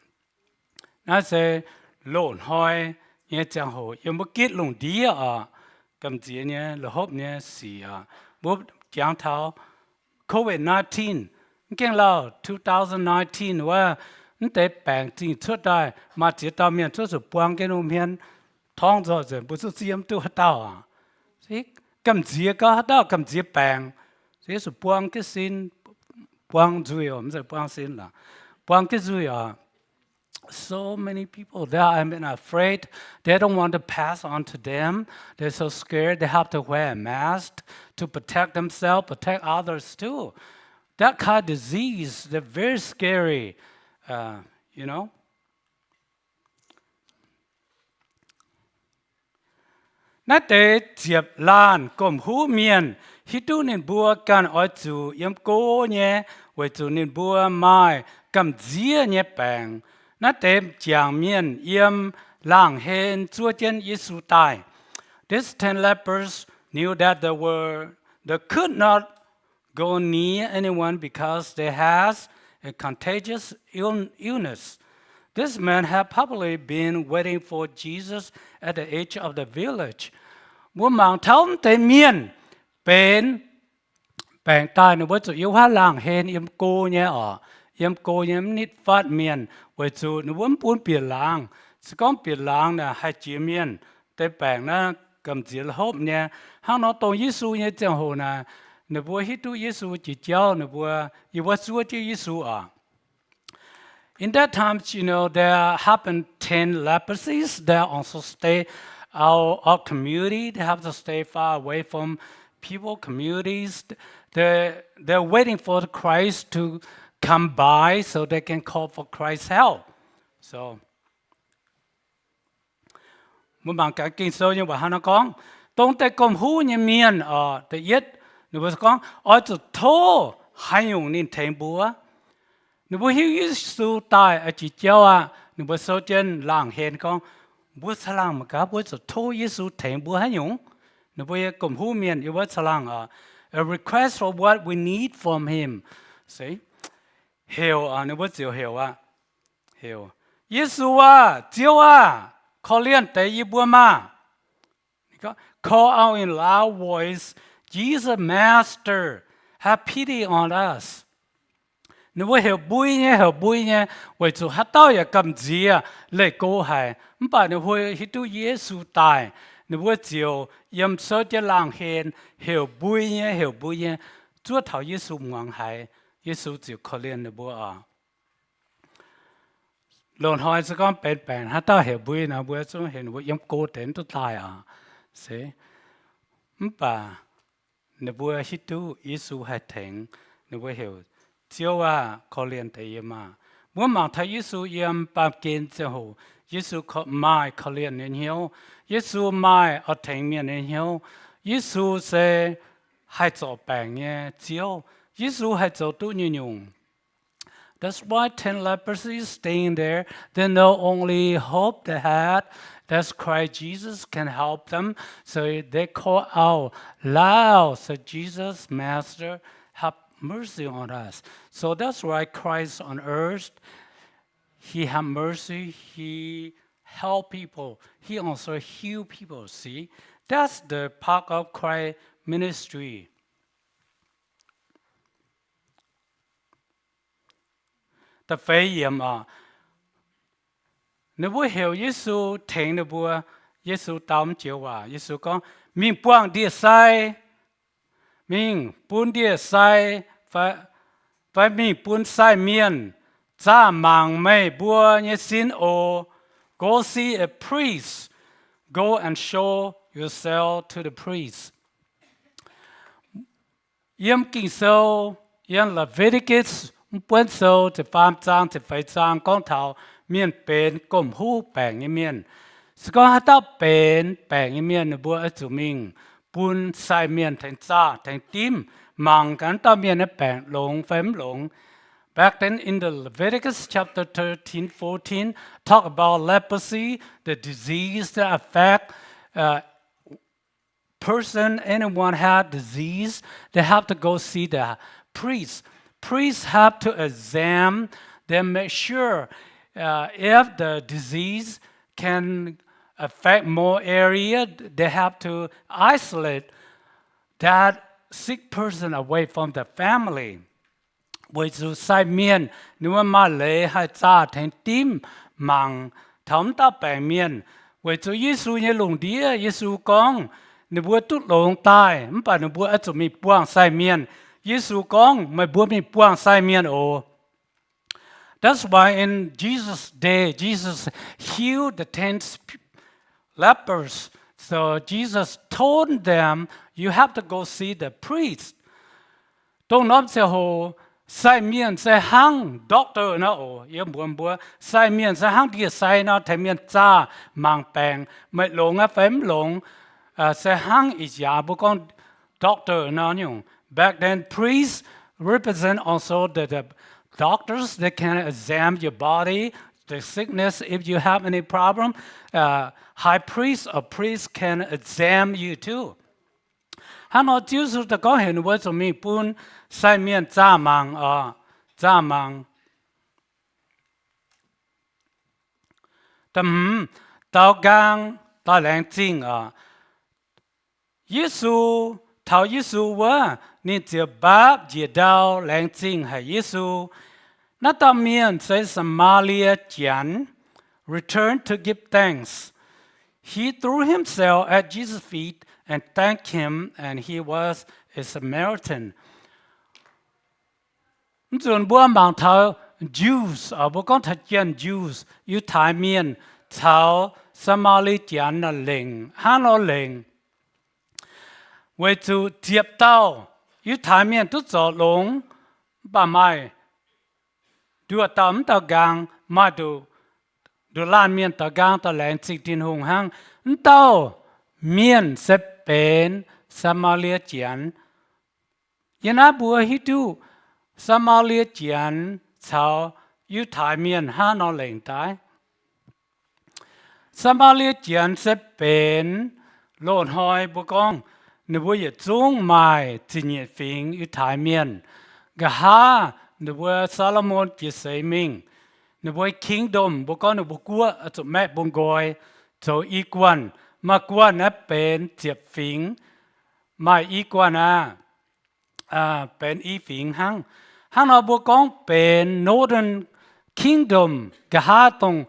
naaiv se loz-hnoi nyei ziangh hoc yiem wuov gitv lungh ndiev oc, gamh nziex nyei, la'hopv nyei sic oc. Mbuo jangx taux COVID nineteen, mv gaengh lauh two thousand nineteen wuov, mv deix baengc zingh cuotv daaih, maaih ziex dauh mienh zuov zuqc buang jienv ninh hmien torngv nzoih nzengc, mbuo zuqc ziev mv duqv haaix dauh aqv. Gamh nziex gauh haaix dauh gamh nziex baengc, zuov zuqc buang jienv sin, buang nzuih oc, mv zeiz buang sin lorqc, buang jienv nzuih oc. So many people, they have been afraid. They don't want to pass on to them. They're so scared. They have to wear a mask to protect themselves, protect others too. That kind of disease, they're very scary, uh, you know. Naaiv deix ziepc laanh gomh huv mienh, hiuv duqv ninh mbuo ganh oix zuqc yiem go nyei, weic zuqc ninh mbuo maaih gamh nziev nyei baengc. Naaiv deix m'jangc mienh yiem laangh hlen zuov jienv Yesu daaih. These ten lepers knew that they were, they could not go near anyone because they had a contagious ill-, illness. This man had probably been waiting for Jesus at the edge of the village. Mbuo mangc taux mv deix mienh benx baengc daaih, ninh mbuo zuqc yiem wuov laangh hlen yiem go nyei oc, yiem go nyei, mv nitv fatv mienh, weic zuqc ninh mbuo mv bun bieqc laangz. Se gorngv bieqc laangz naaic haih jiex mienh, deix baengc naaiv gamh nziex hopv nyei. Hnangv nor dongh Yesu nyei ziangh hoc naaic, ninh mbuo hiuv duqv Yesu jiex jauv, ninh mbuo yiem wuov zuov jienv Yesu oc. In that time, you know, there happened ten leprosies that also stay out of community. They have to stay far away from people, communities. They, they're waiting for the Christ to come by so they can call for Christ's help. So, mbuo mangc gaax Ging-Sou nyei waac hnangv naaiv gorngv, dongh deix gomh huv nyei mienh oc, da'yietv, ninh mbuo gorngv, oix zuqc tov haaix nyungc ninh tengx mbuo. Ninh mbuo hiuv Yesu daaih jiex jauv aqv, ninh mbuo sou jienv laangh hlen gorngv, mbuo caangh laangh mangc gaax, mbuo zuqc tov Yesu tengx mbuo haaix nyungc. Ninh mbuo nyei gomh huv mienh yiem wuov caangh laangh oc, a request for what we need from him. Se, heuc, ninh mbuo ziouc heuc aqv. Heuc, Yesu aah! Ziouv aah! Korv-lienh deix yie mbuo maah! Call out in loud voice, Jesus, Master, have pity on us. Ninh mbuo heuc mbui nyei, heuc mbui nyei, weic zuqc haaix dauh yaac gamh nziex leih go haic. Mv baac ninh mbuo hiuv duqv Yesu daaih, ninh mbuo ziouc yiem sou jienv laangh hlen heuc mbui nyei, heuc mbui nyei, zuov taux Yesu muangx haiz, Yesu ziouc korv-lienh ninh mbuo oc. Loz-hnoi se gorngv benx baengc haaix dauh heuc mbui nor, mbuo zungv heuc ninh mbuo yiem go deix duqv daaih oc. Se, mv baac ninh mbuo hiuv duqv Yesu haih tengx, ninh mbuo heuc, Ziouv aah! Korv-lienh deix yie maah! Mbuo mangc taux Yesu yiem baamh gen ziangh hoc, Yesu maaih korv-lienh nyei hnyouv. Yesu maaih oix tengx mienh nyei hnyouv. Yesu se haih zorc baengc nyei Ziouv. Yesu haih zoux duqv nyungc-nyungc. That's why ten leprosy staying there. They know only hope they had, that's Christ Jesus can help them. So they call out loud, say, Jesus, Master, have mercy on us. So that's why Christ on earth, he have mercy, he help people, he also heal people, see? That's the part of Christ ministry. Da'feix yiemc oc, ninh mbuo heuc Yesu tengx ninh mbuo. Yesu dau mv joux waac. Yesu gorngv, mingh buangh ndie-sai, mingh bun ndie-sai, fai mingh bun sai mienh zaah mangc meih mbuo nyei sin oc. Go see a priest. Go and show yourself to the priest. Yiem Ging-Sou, yiem Leviticus, mv buonv sou ziepc faam zaang, ziepc feix zaang gorngv taux mienh benx gomh huv baengc nyei mienh. Se gorngv haaix dauh benx baengc nyei mienh, ninh mbuo oix zuqc mingh bun sai mienh tengx zaah, tengx dimv, mangc gaax wuov dauh mienh nyei baengc longx fai mv longx. Back then in the Leviticus chapter thirteen, fourteen, talk about leprosy, the disease that affect, uh, person, anyone had disease, they have to go see the priest. Priests have to examine, then make sure, uh, if the disease can affect more area, they have to isolate that sick person away from the family. Weic zuqc sai mienh ninh mbuo maaih leiz haih zaah tengx dimv mangc taux wuov dauh baengc mienh. Weic zuqc Yesu nyei lungh ndiev, Yesu gorngv, ninh mbuo duqv longx daaih, mv baac ninh mbuo oix zuqc mingh buangh sai mienh. Yesu gorngv, meih mbuo mingh buangh sai mienh oc. That's why in Jesus' day, Jesus healed the ten lepers. So Jesus told them, you have to go see the priest. Dongh norm ziangh hoc, sai mienh se hnangv doctor nor oc. Yie mbuox mbuo, sai mienh se hnangv ndie-sai nor, tengx mienh zaah mangc baengc, meih longx aqv fai mv longx, se hnangv ih jaax mbuo gorngv doctor nor nyungc. Back then, priests represent also the, the doctors. They can examine your body, the sickness, if you have any problem. Uh, high priest or priest can examine you too. Hnangv nor Ziouv Yesu daaih gorngv heuc ninh mbuo zuqc mingh bun sai mienh zaah mangc oc, zaah mangc. Da'hmz, daux nqaang daaih laengz zingh oc. Yesu, taux Yesu wuov, ninh ziouc mbaapv njiec ndau laengz zingh haic Yesu. Naaiv dauh mienh se Saa^maa^lie Janx, returned to give thanks. He threw himself at Jesus' feet and thanked him, and he was a Samaritan. Mv nzunc mbuo mangc taux Jews, mbuo gorngv taux Janx, Jews, Yiutai Mienh, caux Saa^maa^lie Janx naaic lengc, hnangv nor lengc. Weic zuqc ziepc dauh Yiutai Mienh duqv zorc longx, mv baac maaih nduoh dauh mv daux nqaang, maaih nduqc, nduqc laanh mienh daux nqaang daaih laengz zingh Tin-Hungh hnangv. Mv dauh mienh se benx Saa^maa^lie Janx. Yiem naaiv mbuo hiuv duqv Saa^maa^lie Janx caux Yiutai Mienh hnangv nor lengc daaih. Saa^maa^lie Janx se benx loz-hnoi mbuo gorngv ninh mbuo yietc zungv maaih ziepc nyeic fingx Yiutai Mienh. Nqa'haav ninh mbuo Saa^lo^morn jiex seix mingh, ninh mbuo kingdom, mbuo gorngv ninh mbuo guoqv, zuqc maeqv bun nqoi zoux i guanh. Maaih guanh naaiv benx ziepc fingx, maaih i guanh aqv, benx i fingx hnangv. Hnangv nor mbuo gorngv benx Northern Kingdom, nqa'haav dongh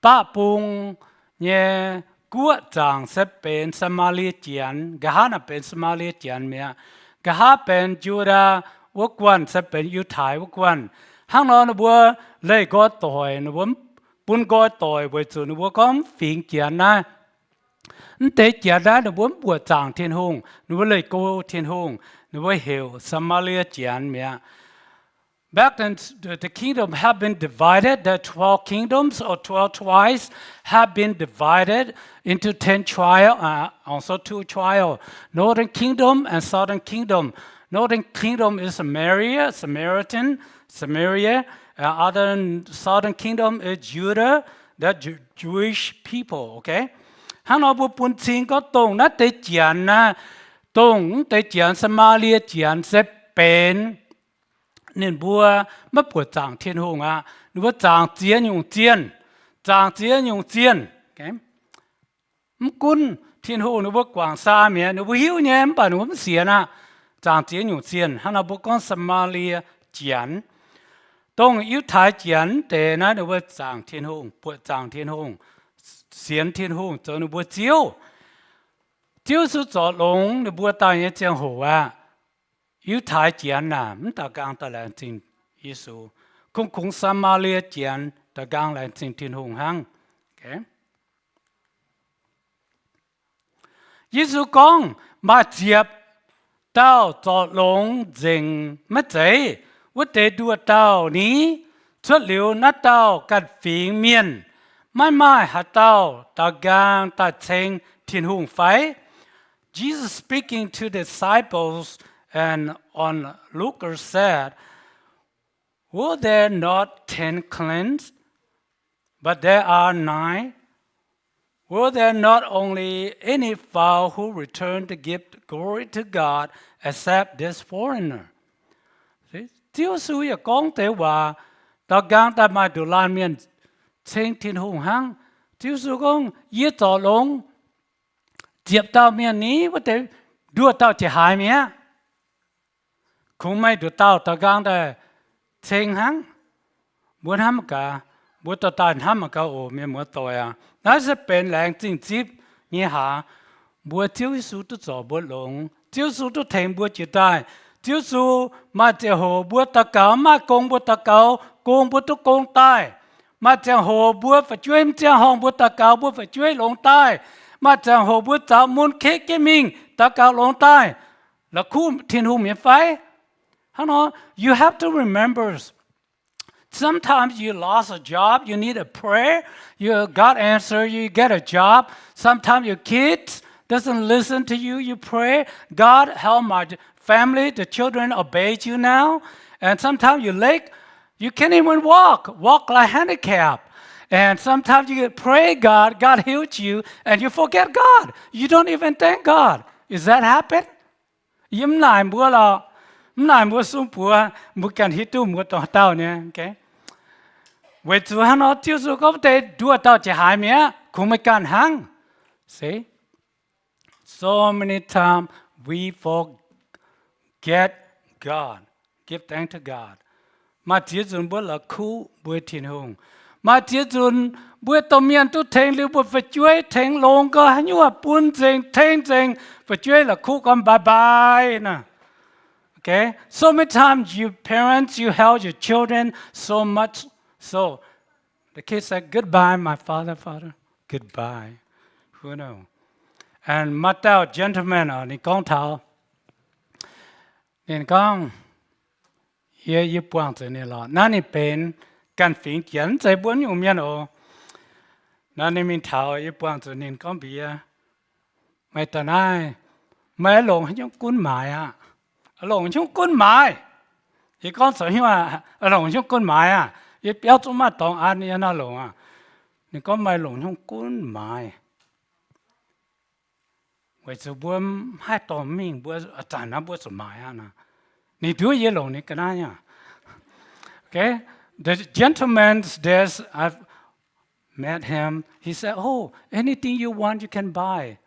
baqv bung nyei guoqv zaangc se benx Saa^maa^lie Janx, nqa'haav naaic benx Saa^maa^lie Janx mi'aqv. Nqa'haav benx Yudaa wuov guanh se benx Yiutai wuov guanh. Hnangv nor ninh mbuo leih nqoi doic, ninh mbuo bun nqoi doic weic zuqc ninh mbuo gorngv mv fingx Janx naaiv, mv deix Janx naaiv ninh mbuo mv buoqc zaangc Tin-Hungh, ninh mbuo leih go Tin-Hungh, ninh mbuo heuc Saa^maa^lie Janx mi'aqv. Back then, the, the kingdom have been divided. The twelve kingdoms or twelve tribes have been divided into ten trial, uh, also two trial, Northern Kingdom and Southern Kingdom. Northern Kingdom is Samaria, Samaritan, Samaria. Uh, other southern kingdom is Judah, the Ju-, Jewish people, okay? Hnangv nor mbuo bun cing gorngv dongh naaiv deix Janx naaiv, dongh mv deix Janx, Saa^maa^lie Janx se benx ninh mbuo maiv buoqc zaangc Tin-Hungh aqv. Ninh mbuo zaangc ziex nyungc zienh, zaangc ziex nyungc zienh. Mv gunv Tin-Hungh ninh mbuo guangc saa mi'aqv, ninh mbuo hiuv nyei mv baac ninh mbuo mv sienx aqv. Zaangc ziex nyungc zienh. Hnangv nor mbuo gorngv Saa^maa^lie Janx, dongh Yiutai Janx deix naaiv ninh mbuo zaangc Tin-Hungh, buoqc zaangc Tin-Hungh, sienx Tin-Hungh zoux ninh mbuo Ziouv. Ziouv Yesu zorc longx ninh mbuo daaih nyei ziangh hoc aqv, Yiutai Janx naaic mv daux nqaang daaih laengz zingh Yesu. Kungx-kungx Saa^maa^lie Janx daux nqaang laengz zingh Tin-Hungh hnangv. Yesu gorngv, maaih ziepc dauh zorc longx nzengc maiv zeiz? Wuov deix nduoh dauh ni? Cuotv liuz naaiv dauh ganh fingx mienh, maiv maaih haaix dauh daux nqaang daaih ceng Tin-Hungh fai? Jesus speaking to the disciples and onlookers said, Were there not ten cleansed? But there are nine. Were there not only any foul who returned to give glory to God except this foreigner? Ziouv Yesu yaac gorngv deix waac, daux nqaang daaih maaih nduqc laanh mienh ceng Tin-Hungh hnangv. Ziouv Yesu gorngv, yie zorc longx ziepc dauh mienh ni, wuov deix nduoh dauh ziouc haiz mi'aqv. Kungx maaih nduqc dauh daux nqaang daaih ceng hnangv. Mbuo hnamv gaax, mbuo dorh daaih hnamv gaax oc, mienh muoz-doic aac. Naaiv se benx laengz zingh zipv nyei hlaax. Mbuo Ziouv Yesu duqv zorc mbuo longx. Ziouv Yesu duqv tengx mbuo jiex daaih. Ziouv Yesu, maaih ziangh hoc mbuo daux gaux mv maaih gong, mbuo daux gaux gong, mbuo duqv gong daaih. Maaih ziangh hoc mbuo fu'jueiv mv ziangh horngh, mbuo daux gaux mbuo fu'jueiv longx daaih. Maaih ziangh hoc mbuo zaux mun keiv jienv mingh, daux gaux longx daaih. La'kuqv Tin-Hungh nyei fai? Hnangv nor, you have to remember, sometimes you lost a job, you need a prayer, you, God answer you, you get a job. Sometimes your kids doesn't listen to you, you pray, God, help my family, the children obey you now. And sometimes you leg, you can't even walk, walk like handicap. And sometimes you pray God, God healed you, and you forget God. You don't even thank God. Is that happen? Yie mv naaic mbuo lorqc. Mv naaic mbuo sung buoz, mbuo ganh hiuv duqv mbuo dongh haaix dauh nyei. Weic zuqc hnangv nor, Ziouv Yesu gorngv wuov deix nduoh dauh ziouc haiz mi'aqv, kungx meih ganh hnangv. Se, So many times we forget God. Give thanks to God. Maaih ziex nzunc mbuo la'kuqv mbuo Tin-Hungh. Maaih ziex nzunc mbuo domh mienh duqv tengx liuz mbuo fu'jueiv tengx longx gau, haaix nyungc bun nzengc, tengx nzengc, fu'jueiv la'kuqv gorngv bye bye naaic. Okay? So many times you parents, you help your children so much so the kids say, "Goodbye, my father, father. Goodbye." Who know? And maaih dauh gentleman oc, ninh gorngv taux, ninh gorngv, yie, yie buangh zuqc ninh lorqc. Naaiv ninh benx ganh fingx Janx, mv zeiz mbuo nyungc mienh oc. Naaiv ninh mingh taux, yie buangh zuqc ninh gorngv mbuox yie, meih daaih naaiv, meih longc haaix nyungc gunv maaiz aqv? Longc haaix nyungc gunv maaiz? Yie gorngv zoux hnyouv, longc haaix nyungc gunv maaiz aqv? Yie biauv zungv maaih dorngx an yie naaiv longc aqv. Ninh gorngv meih longc haaix nyungc gunv maaiz? Weic zuqc mbuo mv haih dorh mingh, mbuo zanc naaiv mbuo zuqc maaiz aqv. Ninh nduov yie longc ninh ga'naaiv aqv. Okay, the gentleman, there's, I've met him. He said, "Oh, anything you want, you can buy."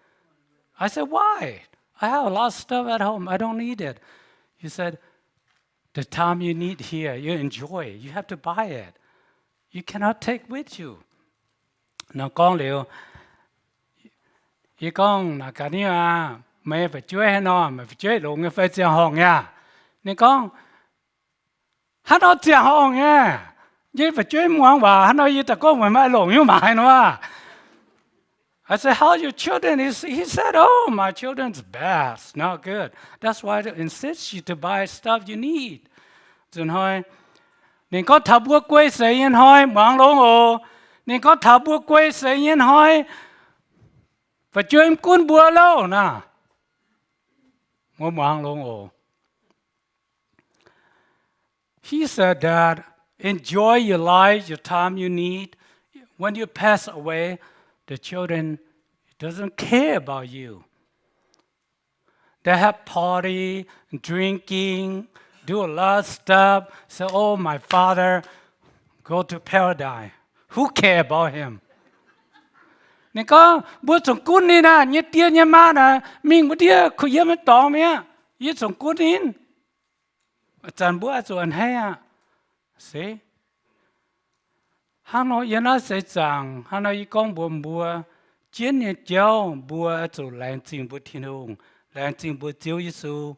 I said, "Why? I have a lot of stuff at home. I don't need it." He said, "The time you need here, you enjoy. You have to buy it. You cannot take with you." Ninh gorngv liuz, yie gorngv, Naaic gaax ninh aqv, meih fu'jueiv haaix nor? Meih fu'jueiv longx nyei fai ziangh horngh nyei? Ninh gorngv, Haaix nor ziangh horngh nyei? Yie fu'jueiv muangx waac, haaix nor yie daaih gorngv meih maaih longc nyungc maaiz nor? I said, "How are your children?" He, he said, "Oh, my children's bad, not good. That's why I insist you to buy stuff you need." Nzunc hnoi, ninh gorngv taux mbuo guei seix nyei hnoi, muangx longx oc. Ninh gorngv taux mbuo guei seix nyei hnoi, fu'jueiv mv gunv mbuo loh naaic. Mbuo muangx longx oc. He said that enjoy your life, your time you need. When you pass away, the children doesn't care about you. They have party, drinking, do a lot of stuff. Say, "Oh, my father go to paradise." Who care about him? Ninh gorngv, mbuo zungv gunv ninh aqv, nyei die nyei maa naaic mingh wuov ndiev kuh yiem nyei dorngx mi'aqv. Yie zungv gunv ninh. Zanc mbuo oix zuqc a'hneiv aqv. Se, hnangv nor yiem naaiv seix zaangc, hnangv nor yie gorngv mbuox mbuo, jienv nyei jauv mbuo oix zuqc laengz zingh mbuo Tin-Hungh, laengz zingh mbuo Ziouv Yesu,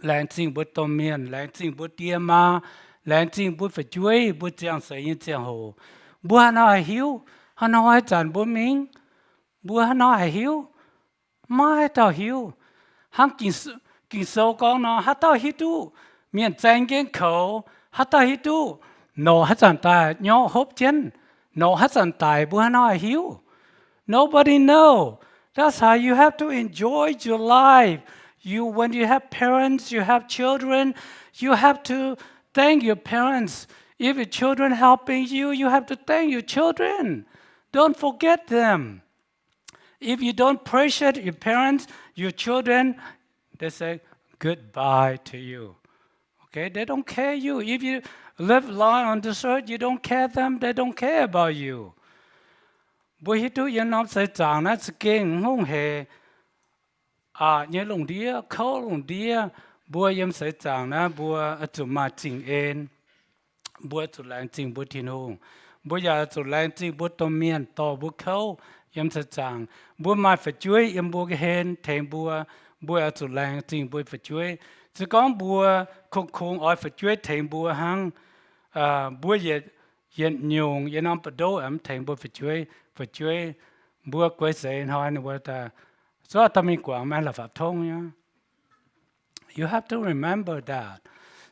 laengz zingh mbuo domh mienh, laengz zingh mbuo die maa, laengz zingh mbuo fu'jueiv, mbuo ziangh seix nyei ziangh hoc. Mbuo haaix nor haih hiuv? Haaix nor haaix zanc mbuo mingh? Mbuo haaix nor haih hiuv? Maiv dauh hiuv. Hnangv Ging-Sou gorngv nor, haaix dauh hiuv duqv mienh zaeng jienv koux? Haaix dauh hiuv duqv norqc haaix zanc daaih nyorqv hopv jienv? Norqc haaix zanc daic, mbuo haaix nor haih hiuv? Nobody know. That's how you have to enjoy your life. You, when you have parents, you have children, you have to thank your parents. If your children helping you, you have to thank your children. Don't forget them. If you don't appreciate your parents, your children, they say goodbye to you. Okay, they don't care you. If you live long on this earth, you don't care them, they don't care about you. Mbuo hiuv duqv yiem norm seix zaangc naaiv za'gengh hngongx heix, aqc nyei lungh ndiev, kouv lungh ndiev, mbuo yiem seix zaangc naaiv mbuo oix zuqc maaih zingh en. Mbuo zuqc laengz zingh mbuo Tin-Hungh. Mbuo yaac zuqc laengz zingh mbuo domh mienh dorh mbuo kouv yiem seix zaangc. Mbuo maaih fu'jueiv yiem mbuo ga'hlen tengx mbuo, mbuo oix zuqc laengz zingh mbuo fu'jueiv. Se gorngv mbuo kungx-kungx oix fu'jueiv tengx mbuo hnangv, mbuo yietc, yietc nyungc yiem norm ba'ndoqv mv tengx mbuo fu'jueiv, fu'jueiv, mbuo guei seix hnoi ninh mbuo daaih, zuov dorh mingh guangc, maiv la'fapv tongv nyei. You have to remember that.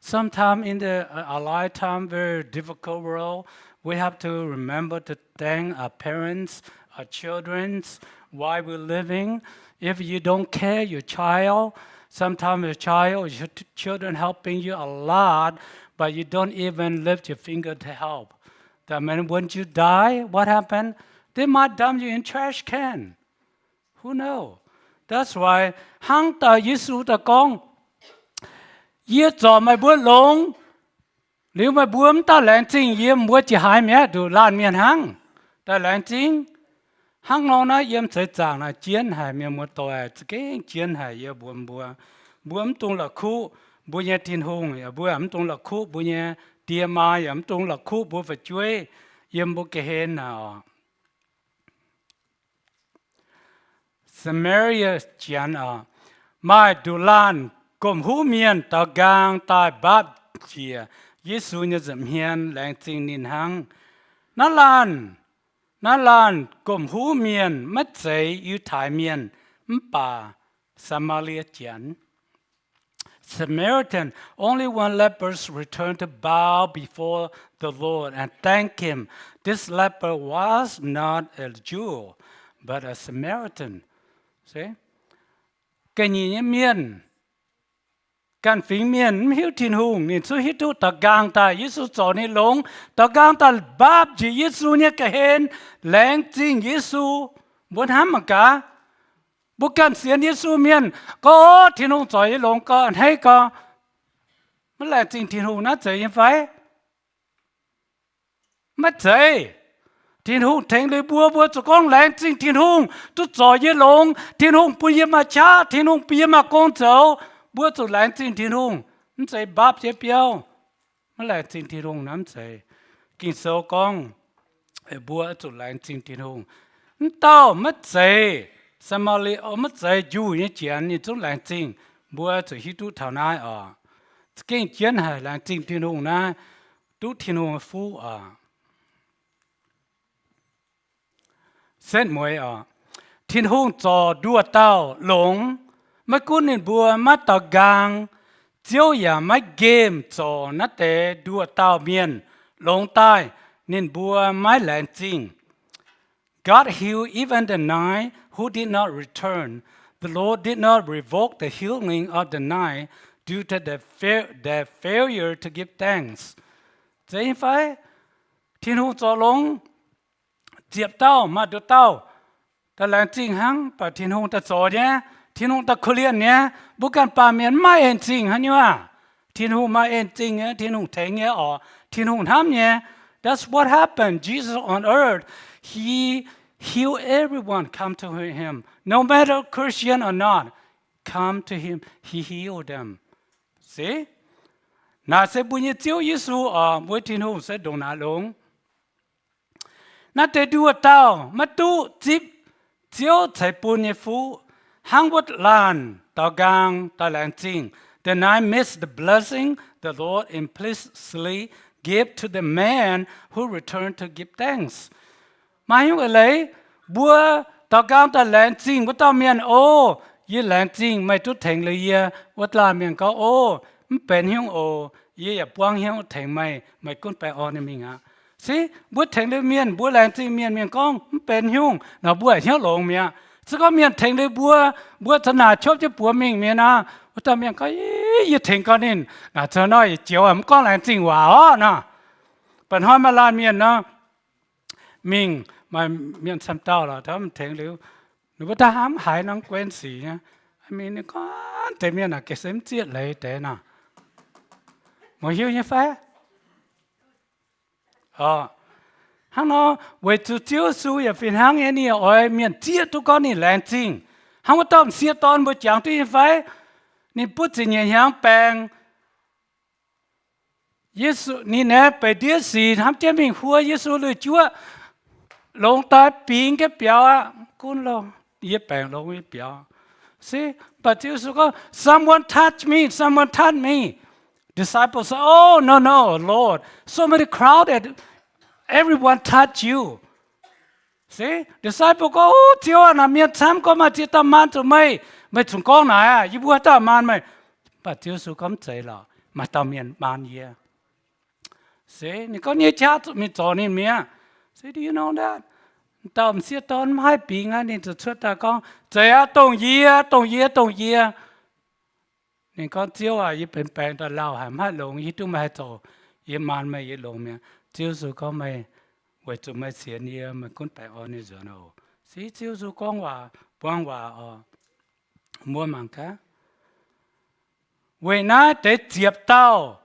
Sometimes in the, uh, our lifetime, very difficult world, we have to remember to thank our parents, our children, while we're living. If you don't care your child, sometimes your child, your ch-, children helping you a lot, but you don't even lift your finger to help. That means when you die, what happened? They might dump you in trash can. Who know? That's why hnangv daaih Yesu daaih gorngv, Yie zorc meih mbuo longx, liuz meih mbuo mv daaih laengz zingh yie, mbuo jiex haaix mi'aqv nduqc laanh mienh hnangv daaih laengz zingh? Hnangv nor naaiv yiem seix zaangc naaic jienv haic, mienh muoz-doic, za'gengh jienv haic. Yie mbuox mbuo, mbuo mv dungx la'kuqv mbuo nyei Tin-Hungh, yaac mbuo mv dungx la'kuqv mbuo nyei die maa, yaac mv dungx la'kuqv mbuo fu'jueiv yiem mbuo ga'hlen naaic oc. Samaria Janx oc. Maaih nduqc laanh gomh huv mienh daux nqaang daaih mbaapv njiec Yesu nyei nza'hmien, laengz zingh ninh hnangv. Naaiv laanh, naaiv laanh gomh huv mienh maiv zeiz Yiutai Mienh, mv baac Samaria Janx. Samaritan, only one leper returned to bow before the Lord and thank him. This leper was not a Jew, but a Samaritan. Ga'nyiec nyei mienh, ganh fingx mienh mv hiuv Tin-Hungh, ninh zungv hiuv duqv daux nqaang daaih Yesu zorc ninh longx, daux nqaang daaih mbaapv njiec Yesu nyei ga'hlen, laengz zingh Yesu. Mbuo hnamv mangc gaax, mbuo ganh sienx Yesu mienh gorngv, Tin-Hungh zorc yie longx gorx, a'hneiv gorx, maiv laengz zingh Tin-Hungh naaiv zeiz nyei fai? Maiv zeiz. Tin-Hungh tengx liuz mbuo, mbuo zuqc gorngv laengz zingh Tin-Hungh duqv zorc yie longx. Tin-Hungh bun yie maaih qaqv, Tin-Hungh bun yie maaih gong zoux. Mbuo zuqc laengz zingh Tin-Hungh, mv zeiz mbaapv jienv biauv maiv laengz zingh Tin-Hungh naaiv mv zeiz. Ging-Sou gorngv mbuo zuqc laengz zingh Tin-Hungh. Mv dauh maiv zeiz Samaria, maiv zeiz Njuh nyei Janx ninh zungv laengz zingh. Mbuo zuqc hiuv duqv taux naaiv oc. Za'gengh jienv haic laengz zingh Tin-Hungh naaiv, duqv Tin-Hungh nyei fuqv oc. Setv mueiz oc. Tin-Hungh zorc nduoh dauh longx, maiv gunv ninh mbuo maiv daux nqaang, Ziouv yaac maiv nqemh zorc naaiv deix nduoh dauh mienh longx daaih ninh mbuo maiv laengz zingh. God healed even the nine who did not return. The Lord did not revoke the healing of the nine due to their, fa- their failure to give thanks. Zeiz nyei fai? Tin-Hungh zorc longx ziepc dauh, maaih nduqc dauh daaih laengz zingh hnangv, mv baac Tin-Hungh daaih zorc nyei, Tin-Hungh daaih korv-lienh nyei. Mbuo ganh baamh mienh mv maaih en zingh haaix nyungc aac. Tin-Hungh maaih en zingh nyei, Tin-Hungh tengx nyei oc. Tin-Hungh hnamv nyei. That's what happened. Jesus on earth, he healed everyone come to him. No matter Christian or not, come to him, he healed them. See? Naaic se mbuo nyei Ziouv Yesu oc, mbuo Tin-Hungh se ndongc naaic longx. Naaiv deix nduoh dauh maiv duqv zipv Ziouv ceix bun nyei fuqv, hnangv wuov laanh daux nqaang daaih laengz zingh. The nine missed the blessing the Lord implicitly gave to the man who returned to give thanks. Maaih nyungc eix leiz, mbuo daux nqaang daaih laengz zingh wuov dauh mienh, O, yie laengz zingh meih duqv tengx liuz yie. Wuov laanh mienh gorngv, O, mv benx nyungc oc. Yie yaac buangv hnyouv tengx meih, meih gunv baengh orn nyei mingh aqv. Se mbuo tengx liuz mienh, mbuo laengz zingh mienh, mienh gorngv mv benx nyungc nor, mbuo hnyouv longx mi'aqv. Se gorngv mienh tengx liuz mbuo, mbuo za'naaic qopv jienv buoz mingh mi'aqv nor, wuov dauh mienh gorngv, Yie tengx gau ninh naaic, zoux nor yietc joux mv gorngv laengz zingh waac orqv nor. Mba'hnoi maaih laanh mienh nor, mingh maaih mienh camv dauh lorqc, tengx liuz ninh mbuo daaih hnamv haiz norm guenx sic nyei. Mingh ninh gorngv deix mienh naaic gengh se mv zieqv leiz deix nor. Meih hiuv nyei fai? Hnangv nor, weic zuqc Ziouv Yesu yaac fih hnangv nyei, ninh yaac oix mienh zieqv duqv gorngv ninh laengz zingh. Hnangv wuov dauh m'sieqv dorn mbuo jangx duqv nyei fai? Ninh butv ziepc nyeic hnyangx baengc, Yesu, ninh aengx beix ndiev sic hnamv jienv mingh huo Yesu lui-juoqv, longx daaih bingx jienv biaux aqv. Gunv loh, yie baengc longx yie biaux. Se, mv baac Ziouv Yesu gorngv, Someone touch me, someone touch me. Disciples say, Oh, no, no, Lord, so many crowded, everyone touch you. Se, disciple gorngv, O Ziouv aac, naaic mienh camv, gorngv maaih ziex dauh maan zuqc meih, meih zungv gorngv naaic aqv, yie mbuo haaix dauh maan meih? Mv baac Ziouv Yesu gorngv, Mv zeiz lorqc, maaih dauh mienh maan yie. Se, ninh gorngv nyei qaqv zuqc mingh zorc ninh mi'aqv. Se, do you know that? Dauh m'sieqv dorn mv haih bingx aqv, ninh ziouc cuotv daaih gorngv, Zeiz aqv, dongh yie, dongh yie, dongh yie. Ninh gorngv, Ziouv aac, yie benx baengc daaih lauh haic, mv haih longx. Yie hiuv duqv meih haih zoux, yie maan meih, yie longx mi'aqv. Ziouv Yesu gorngv, Meih, weic zuqc meih sienx yie, meih gunv baengh orn nyei nzuonx oc. Se Ziouv Yesu gorngv waac, buang waac oc. Mbuo mangc gaax. Weic naaiv deix ziepc dauh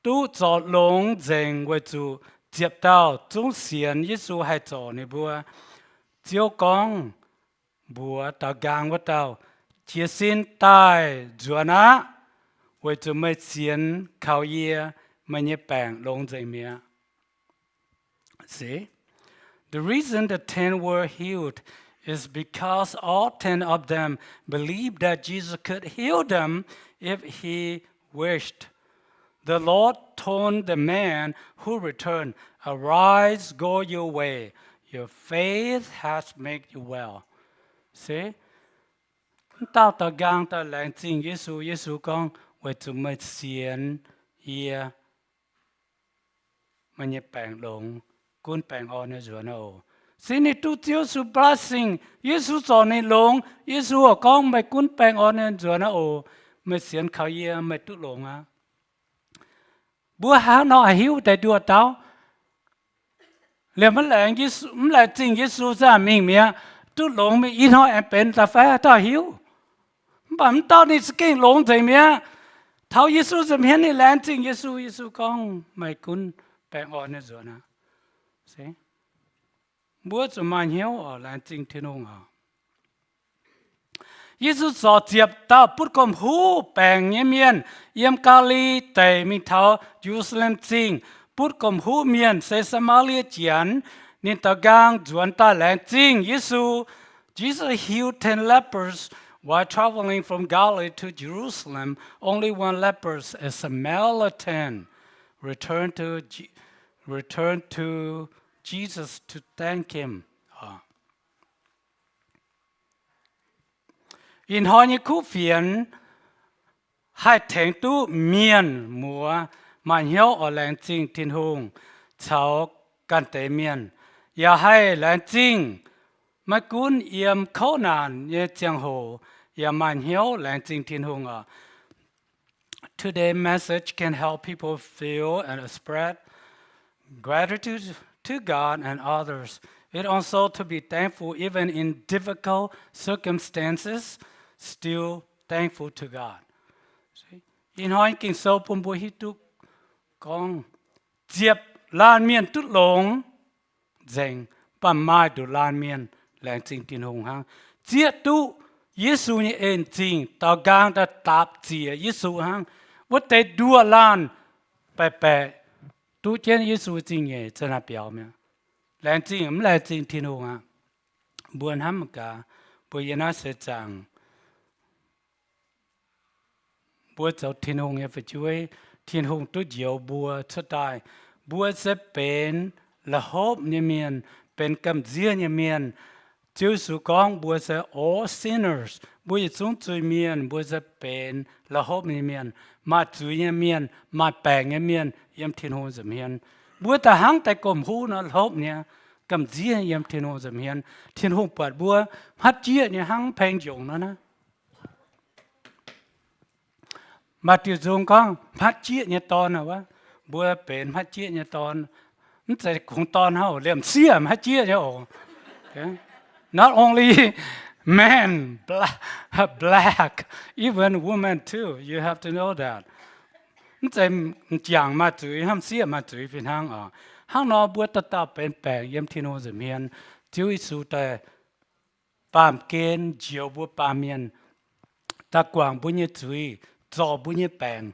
duqv zorc longx nzengc weic zuqc ziepc dauh zungv sienx Yesu haih zorc ninh mbuo. Ziouv gorngv mbuox daaux nqaang wuov dauh, Jiez sin daaih nzuonx aqv, weic zuqc meih sienx kaux yie, meih nyei baengc longx nzengc mi'aqv. See? The reason the ten were healed is because all ten of them believed that Jesus could heal them if he wished. The Lord told the man who returned, Arise, go your way. Your faith has made you well. See? Wuov dauh daaux nqaang daaih laengz zingh Yesu. Yesu gorngv, Weic zuqc meih sienx yie, meih nyei baengc longx, gunv baengh orn nyei nzuonx aqv oc. Se ninh duqv Ziouv Yesu blessing, Yesu zorc ninh longx, Yesu oix gorngv, Meih gunv baengh orn nyei nzuonx aqv oc. Meih sienx kaux yie, meih duqv longx aqv. Mbuo hnangv nor haih hiuv deix nduoh dauh? Liemh mv laengz, mv laengz zingh Yesu za'gengh mingh mi'aqv. Duqv longx mingh ih hnoi aengx benx daaih fai? Dauh hiuv. Mv baac mv dauh ninh za'gengh longx nzengc mi'aqv. Taux Yesu nza'hmien ninh laengz zingh Yesu. Yesu gorngv, Meih gunv baengh orn nyei nzuonx aqv. Mbuo zuqc maaih hnyouv oc, laengz zingh Tin-Hungh oc. Yesu zorc ziepc dauh butv gomh huv baengc nyei mienh yiem Gaa^li^li Deic mingh taux Ye^lu^saa^lem Zingh. Butv gomh huv mienh se Saa^maa^lie Janx. Ninh daaux nqaang nzuonx daaih laengz zingh Yesu. Jesus healed ten lepers while traveling from Galilee to Jerusalem. Only one leper, a Samaritan, returned to Je-, returned to Jesus to thank him. Ih hnoi nyei kuv fienx haih tengx duqv mienh muoz maaih hnyouv oix laengz zingh Tin-Hungh caux ganh deix mienh, yaac haih laengz zingh maiv gunv yiem kouv naanc nyei ziangh hoc yaac maaih hnyouv laengz zingh Tin-Hungh oc. Today's message can help people feel and express gratitude to God and others. It also to be thankful even in difficult circumstances, still thankful to God. Ih hnoi Ging-Sou bun mbuo hiuv duqv gorngv ziepc laanh mienh duqv longx nzengc, mv baac maaih nduqc laanh mienh laengz zingh Tin-Hungh hnangv, zieqv duqv Yesu nyei en-zingh, daaux nqaang daaih dapc ziec Yesu hnangv. Wuov deix nduoh laanh baeqc baeqc duqv jienv Yesu zingh nyeic za'naaiv biaux mi'aqv. Laengz zingh mv laengz zingh Tin-Hungh aqv. Mbuo hnamv gaax, mbuo yiem naaiv seix zaangc, mbuo zoux Tin-Hungh nyei fu'jueiv, Tin-Hungh duqv njoux mbuo cuotv daaih. Mbuo se benx la'hopv nyei mienh, benx gamh nziev nyei mienh. Ziouv Yesu gorngv mbuo se all sinners, mbuo yietc zungv zuiz-mienh, mbuo se benx la'hopv nyei mienh, maaih zuiz nyei mienh, maaih baengc nyei mienh yiem Tin-Hungh nza'hmien. Mbuo da'hnangv deix gomh huv nor, la'hopv nyei, gamh nziev yiem Tin-Hungh nza'hmien. Tin-Hungh buatc mbuo hmatv jieqv nyei hnangv peng njongc nor naaiv. Maaih diuh nzung gorngv hmatv jieqv nyei dorn aqv. Mbuo benx hmatv jieqv nyei dorn. Mv zeiz kungx dorn hnangv oc, liemh sieqv hmatv jieqv nyei oc. Not only men bla-, black, even women too. You have to know that. Mv zeiz m'jangc maaih zuiz hnangv, sieqv maaih zuiz fih hnangv oc. Hnangv nor mbuo dauh dauh benx baengc yiem Tin-Hungh nza'hmien. Ziouv Yesu daaih baamh gen njoux mbuo baamh mienh, daaih guangc mbuo nyei zuiz, zorc mbuo nyei baengc.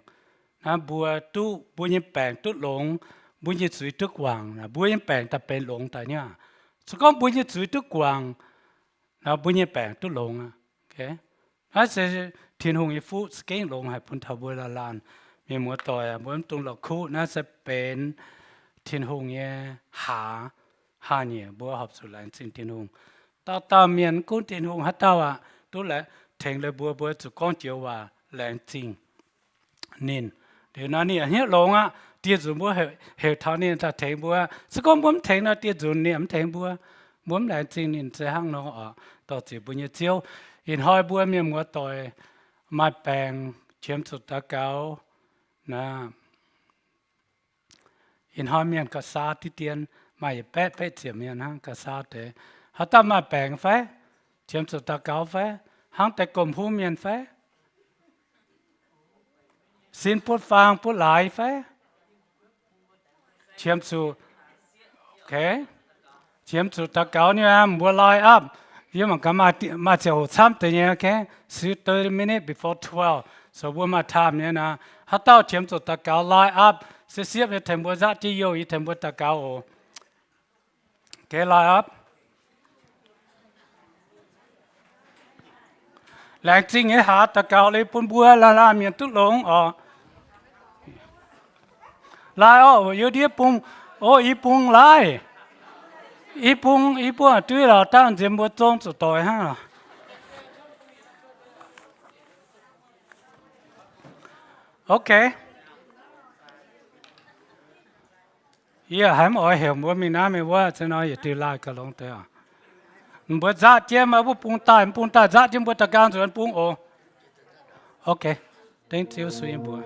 Naaiv mbuo duqv, mbuo nyei baengc duqv longx, mbuo nyei zuiz duqv guangc, mbuo nyei baengc daaih benx longx daaih niaa. Se gorngv mbuo nyei zuiz duqv guangc, mbuo nyei baengc duqv longx aqv. Naaiv se Tin-Hungh nyei fuqv za'gengh longx haic bun taux mbuo laanh laanh. Mienh muoz-doic, mbuo mv dungx la'kuqv. Naaiv se benx Tin-Hungh nyei hlaax. Hnangv naaic mbuo horpc zuqc laengz zingh Tin-Hungh. Dauh dauh mienh mv gunv Tin-Hungh haaix dauh aqv, duqv tengx liuz mbuo, mbuo zuqc gorngv joux waac laengz zingh ninh. Liuz nor ninh hniev longx aqv, dieh nzunc mbuo heuc taux ninh daaih tengx mbuo. Se gorngv mbuo mv tengx nor, dieh nzunc ninh mv tengx mbuo. Mbuo mv laengz zingh ninh se hnangv nor oc. Dor-ziec mbuo nyei Ziouv, ih hnoi mbuo mienh muoz-doic maaih baengc qiemx zuqc daux gaux naaic. Ih hnoi mienh gauh saa diqv dien, maaih yietc baeqv baeqv ziepc mienh hnangv gauh saa deix. Haaix dauh maaih baengc fai? Qiemx zuqc daux gaux fai? Hnangv deix gomh huv mienh fai? Sin butv faang butv laaix fai? Qiemx zuqc, okay. Qiemx zuqc daux gaux nyei aqv, mbuo line up. Yie mangc gaax maaih ziangh hoc camv deix nyei, okay? Still thirty minutes before twelve. So mbuo maaih time nyei naaic. Haaix dauh qiemx zuqc daux gaux, line up. Se siepv nyei tengx mbuo nzaatv jienv youh, yie tengx mbuo daux gaux oc. Okay, line up. Laengz zingh nyei haaix daux gaux liuz bun mbuo laanh laanh mienh duqv longx oc. Laai orqc, yie ndiev bung, o, i bung laai. I bung, i bung duqv lorqc, dangh nziex mbuo zong zuqc doix hnangv. Okay. Yie haiz mv oix heuc mbuo mingh naaiv mingh wuov, se nor yietc diuh laai gauh longx deix oc. Mbuo nzaatv jienv maiv bung daaih, mv bung daaih nzaatv jienv mbuo daux gaux nzuonx bung oc. Okay. Dengv Ziouv sueih mbuo.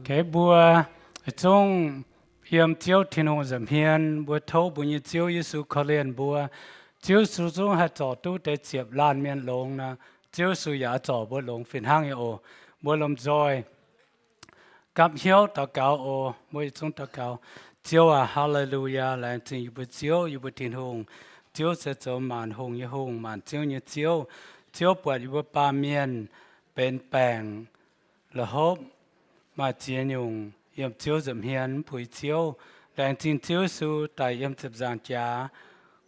Kei mbuo zungv yiem Ziouv Tin-Hungh nza'hmien, mbuo tov mbuo nyei Ziouv Yesu korv-lienh mbuo. Ziouv Yesu zungv haih zorc duqv deix ziepc laanh mienh longx nor, Ziouv Yesu yaac zorc mbuo longx fih hnangv nyei oc. Mbuo lomh nzoih gapv hnyouv daux gaux oc. Mbuo yietc zungv daux gaux. Ziouv aac, Haa^le^lu^yaa, laengz zingh yie mbuo Ziouv, yie mbuo Tin-Hungh. Ziouv se zoux maanc hungh nyei Hungh, maanc ziouv nyei Ziouv. Ziouv buatc yie mbuo baamh mienh benx baengc la'hopv, maaih ziex nyungc yiem Ziouv nza'hmien mv puix Ziouv. Laengz zingh Ziouv Yesu daic yiem ziepc nzaangc jaax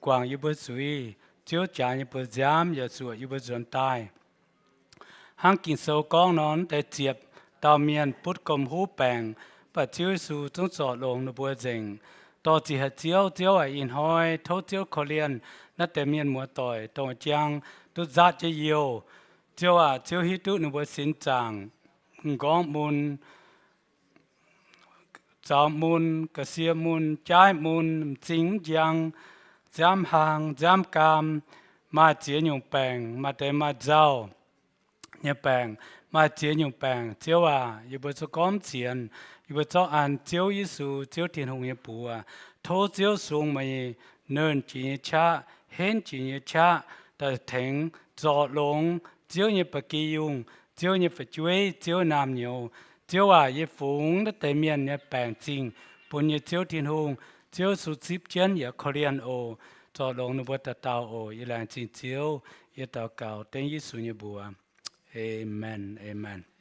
guangc yie mbuo zuiz. Ziouv jaax yie mbuo nziaamv yaac zuoqc yie mbuo nzuonx daaih. Hnangv Ging-Sou gorngv nor, mv deix ziepc dauh mienh butv gomh huv baengc, mv baac Ziouv Yesu zungv zorc longx ninh mbuo nzengc. Dorh ziqc haic Ziouv. Ziouv aac, ih hnoi tov Ziouv korv-lienh naaiv deix mienh muoz-doic dongh jang duqv nzaatv jienv youh. Ziouv aac, Ziouv hiuv duqv ninh mbuo sin zaangc, m'nqorngv mun, zaux mun, ga'sie mun, jaaiv mun, m'zing m'jang, nziaamv hlang, nziaamv gaam, maaih ziex nyungc baengc, maaih deix maaih nzauh nyei baengc, maaih ziex nyungc baengc. Ziouv aac, yie mbuo zungv gorngv mv sienx. Yie mbuo zorqv an Ziouv Yesu, Ziouv Tin-Hungh nyei buoz. Tov Ziouv sung meih nyei nernh jiex nyei qaqv, henv jiex nyei qaqv daaih tengx zorc longx Ziouv nyei ba'gi yungh, Ziouv nyei fu'jueiv, Ziouv naamh nyouz. Ziouv aac, yie fungx naaiv deix mienh nyei baengc zingh bun yie Ziouv Tin-Hungh. Ziouv Yesu zipv jienv yaac korv-lienh oc. Zorc longx ninh mbuo dauh dauh oc. Yie laengz zingh Ziouv. Yie daux gaux dengv Yesu nyei mbuox. Aamen. Aamen.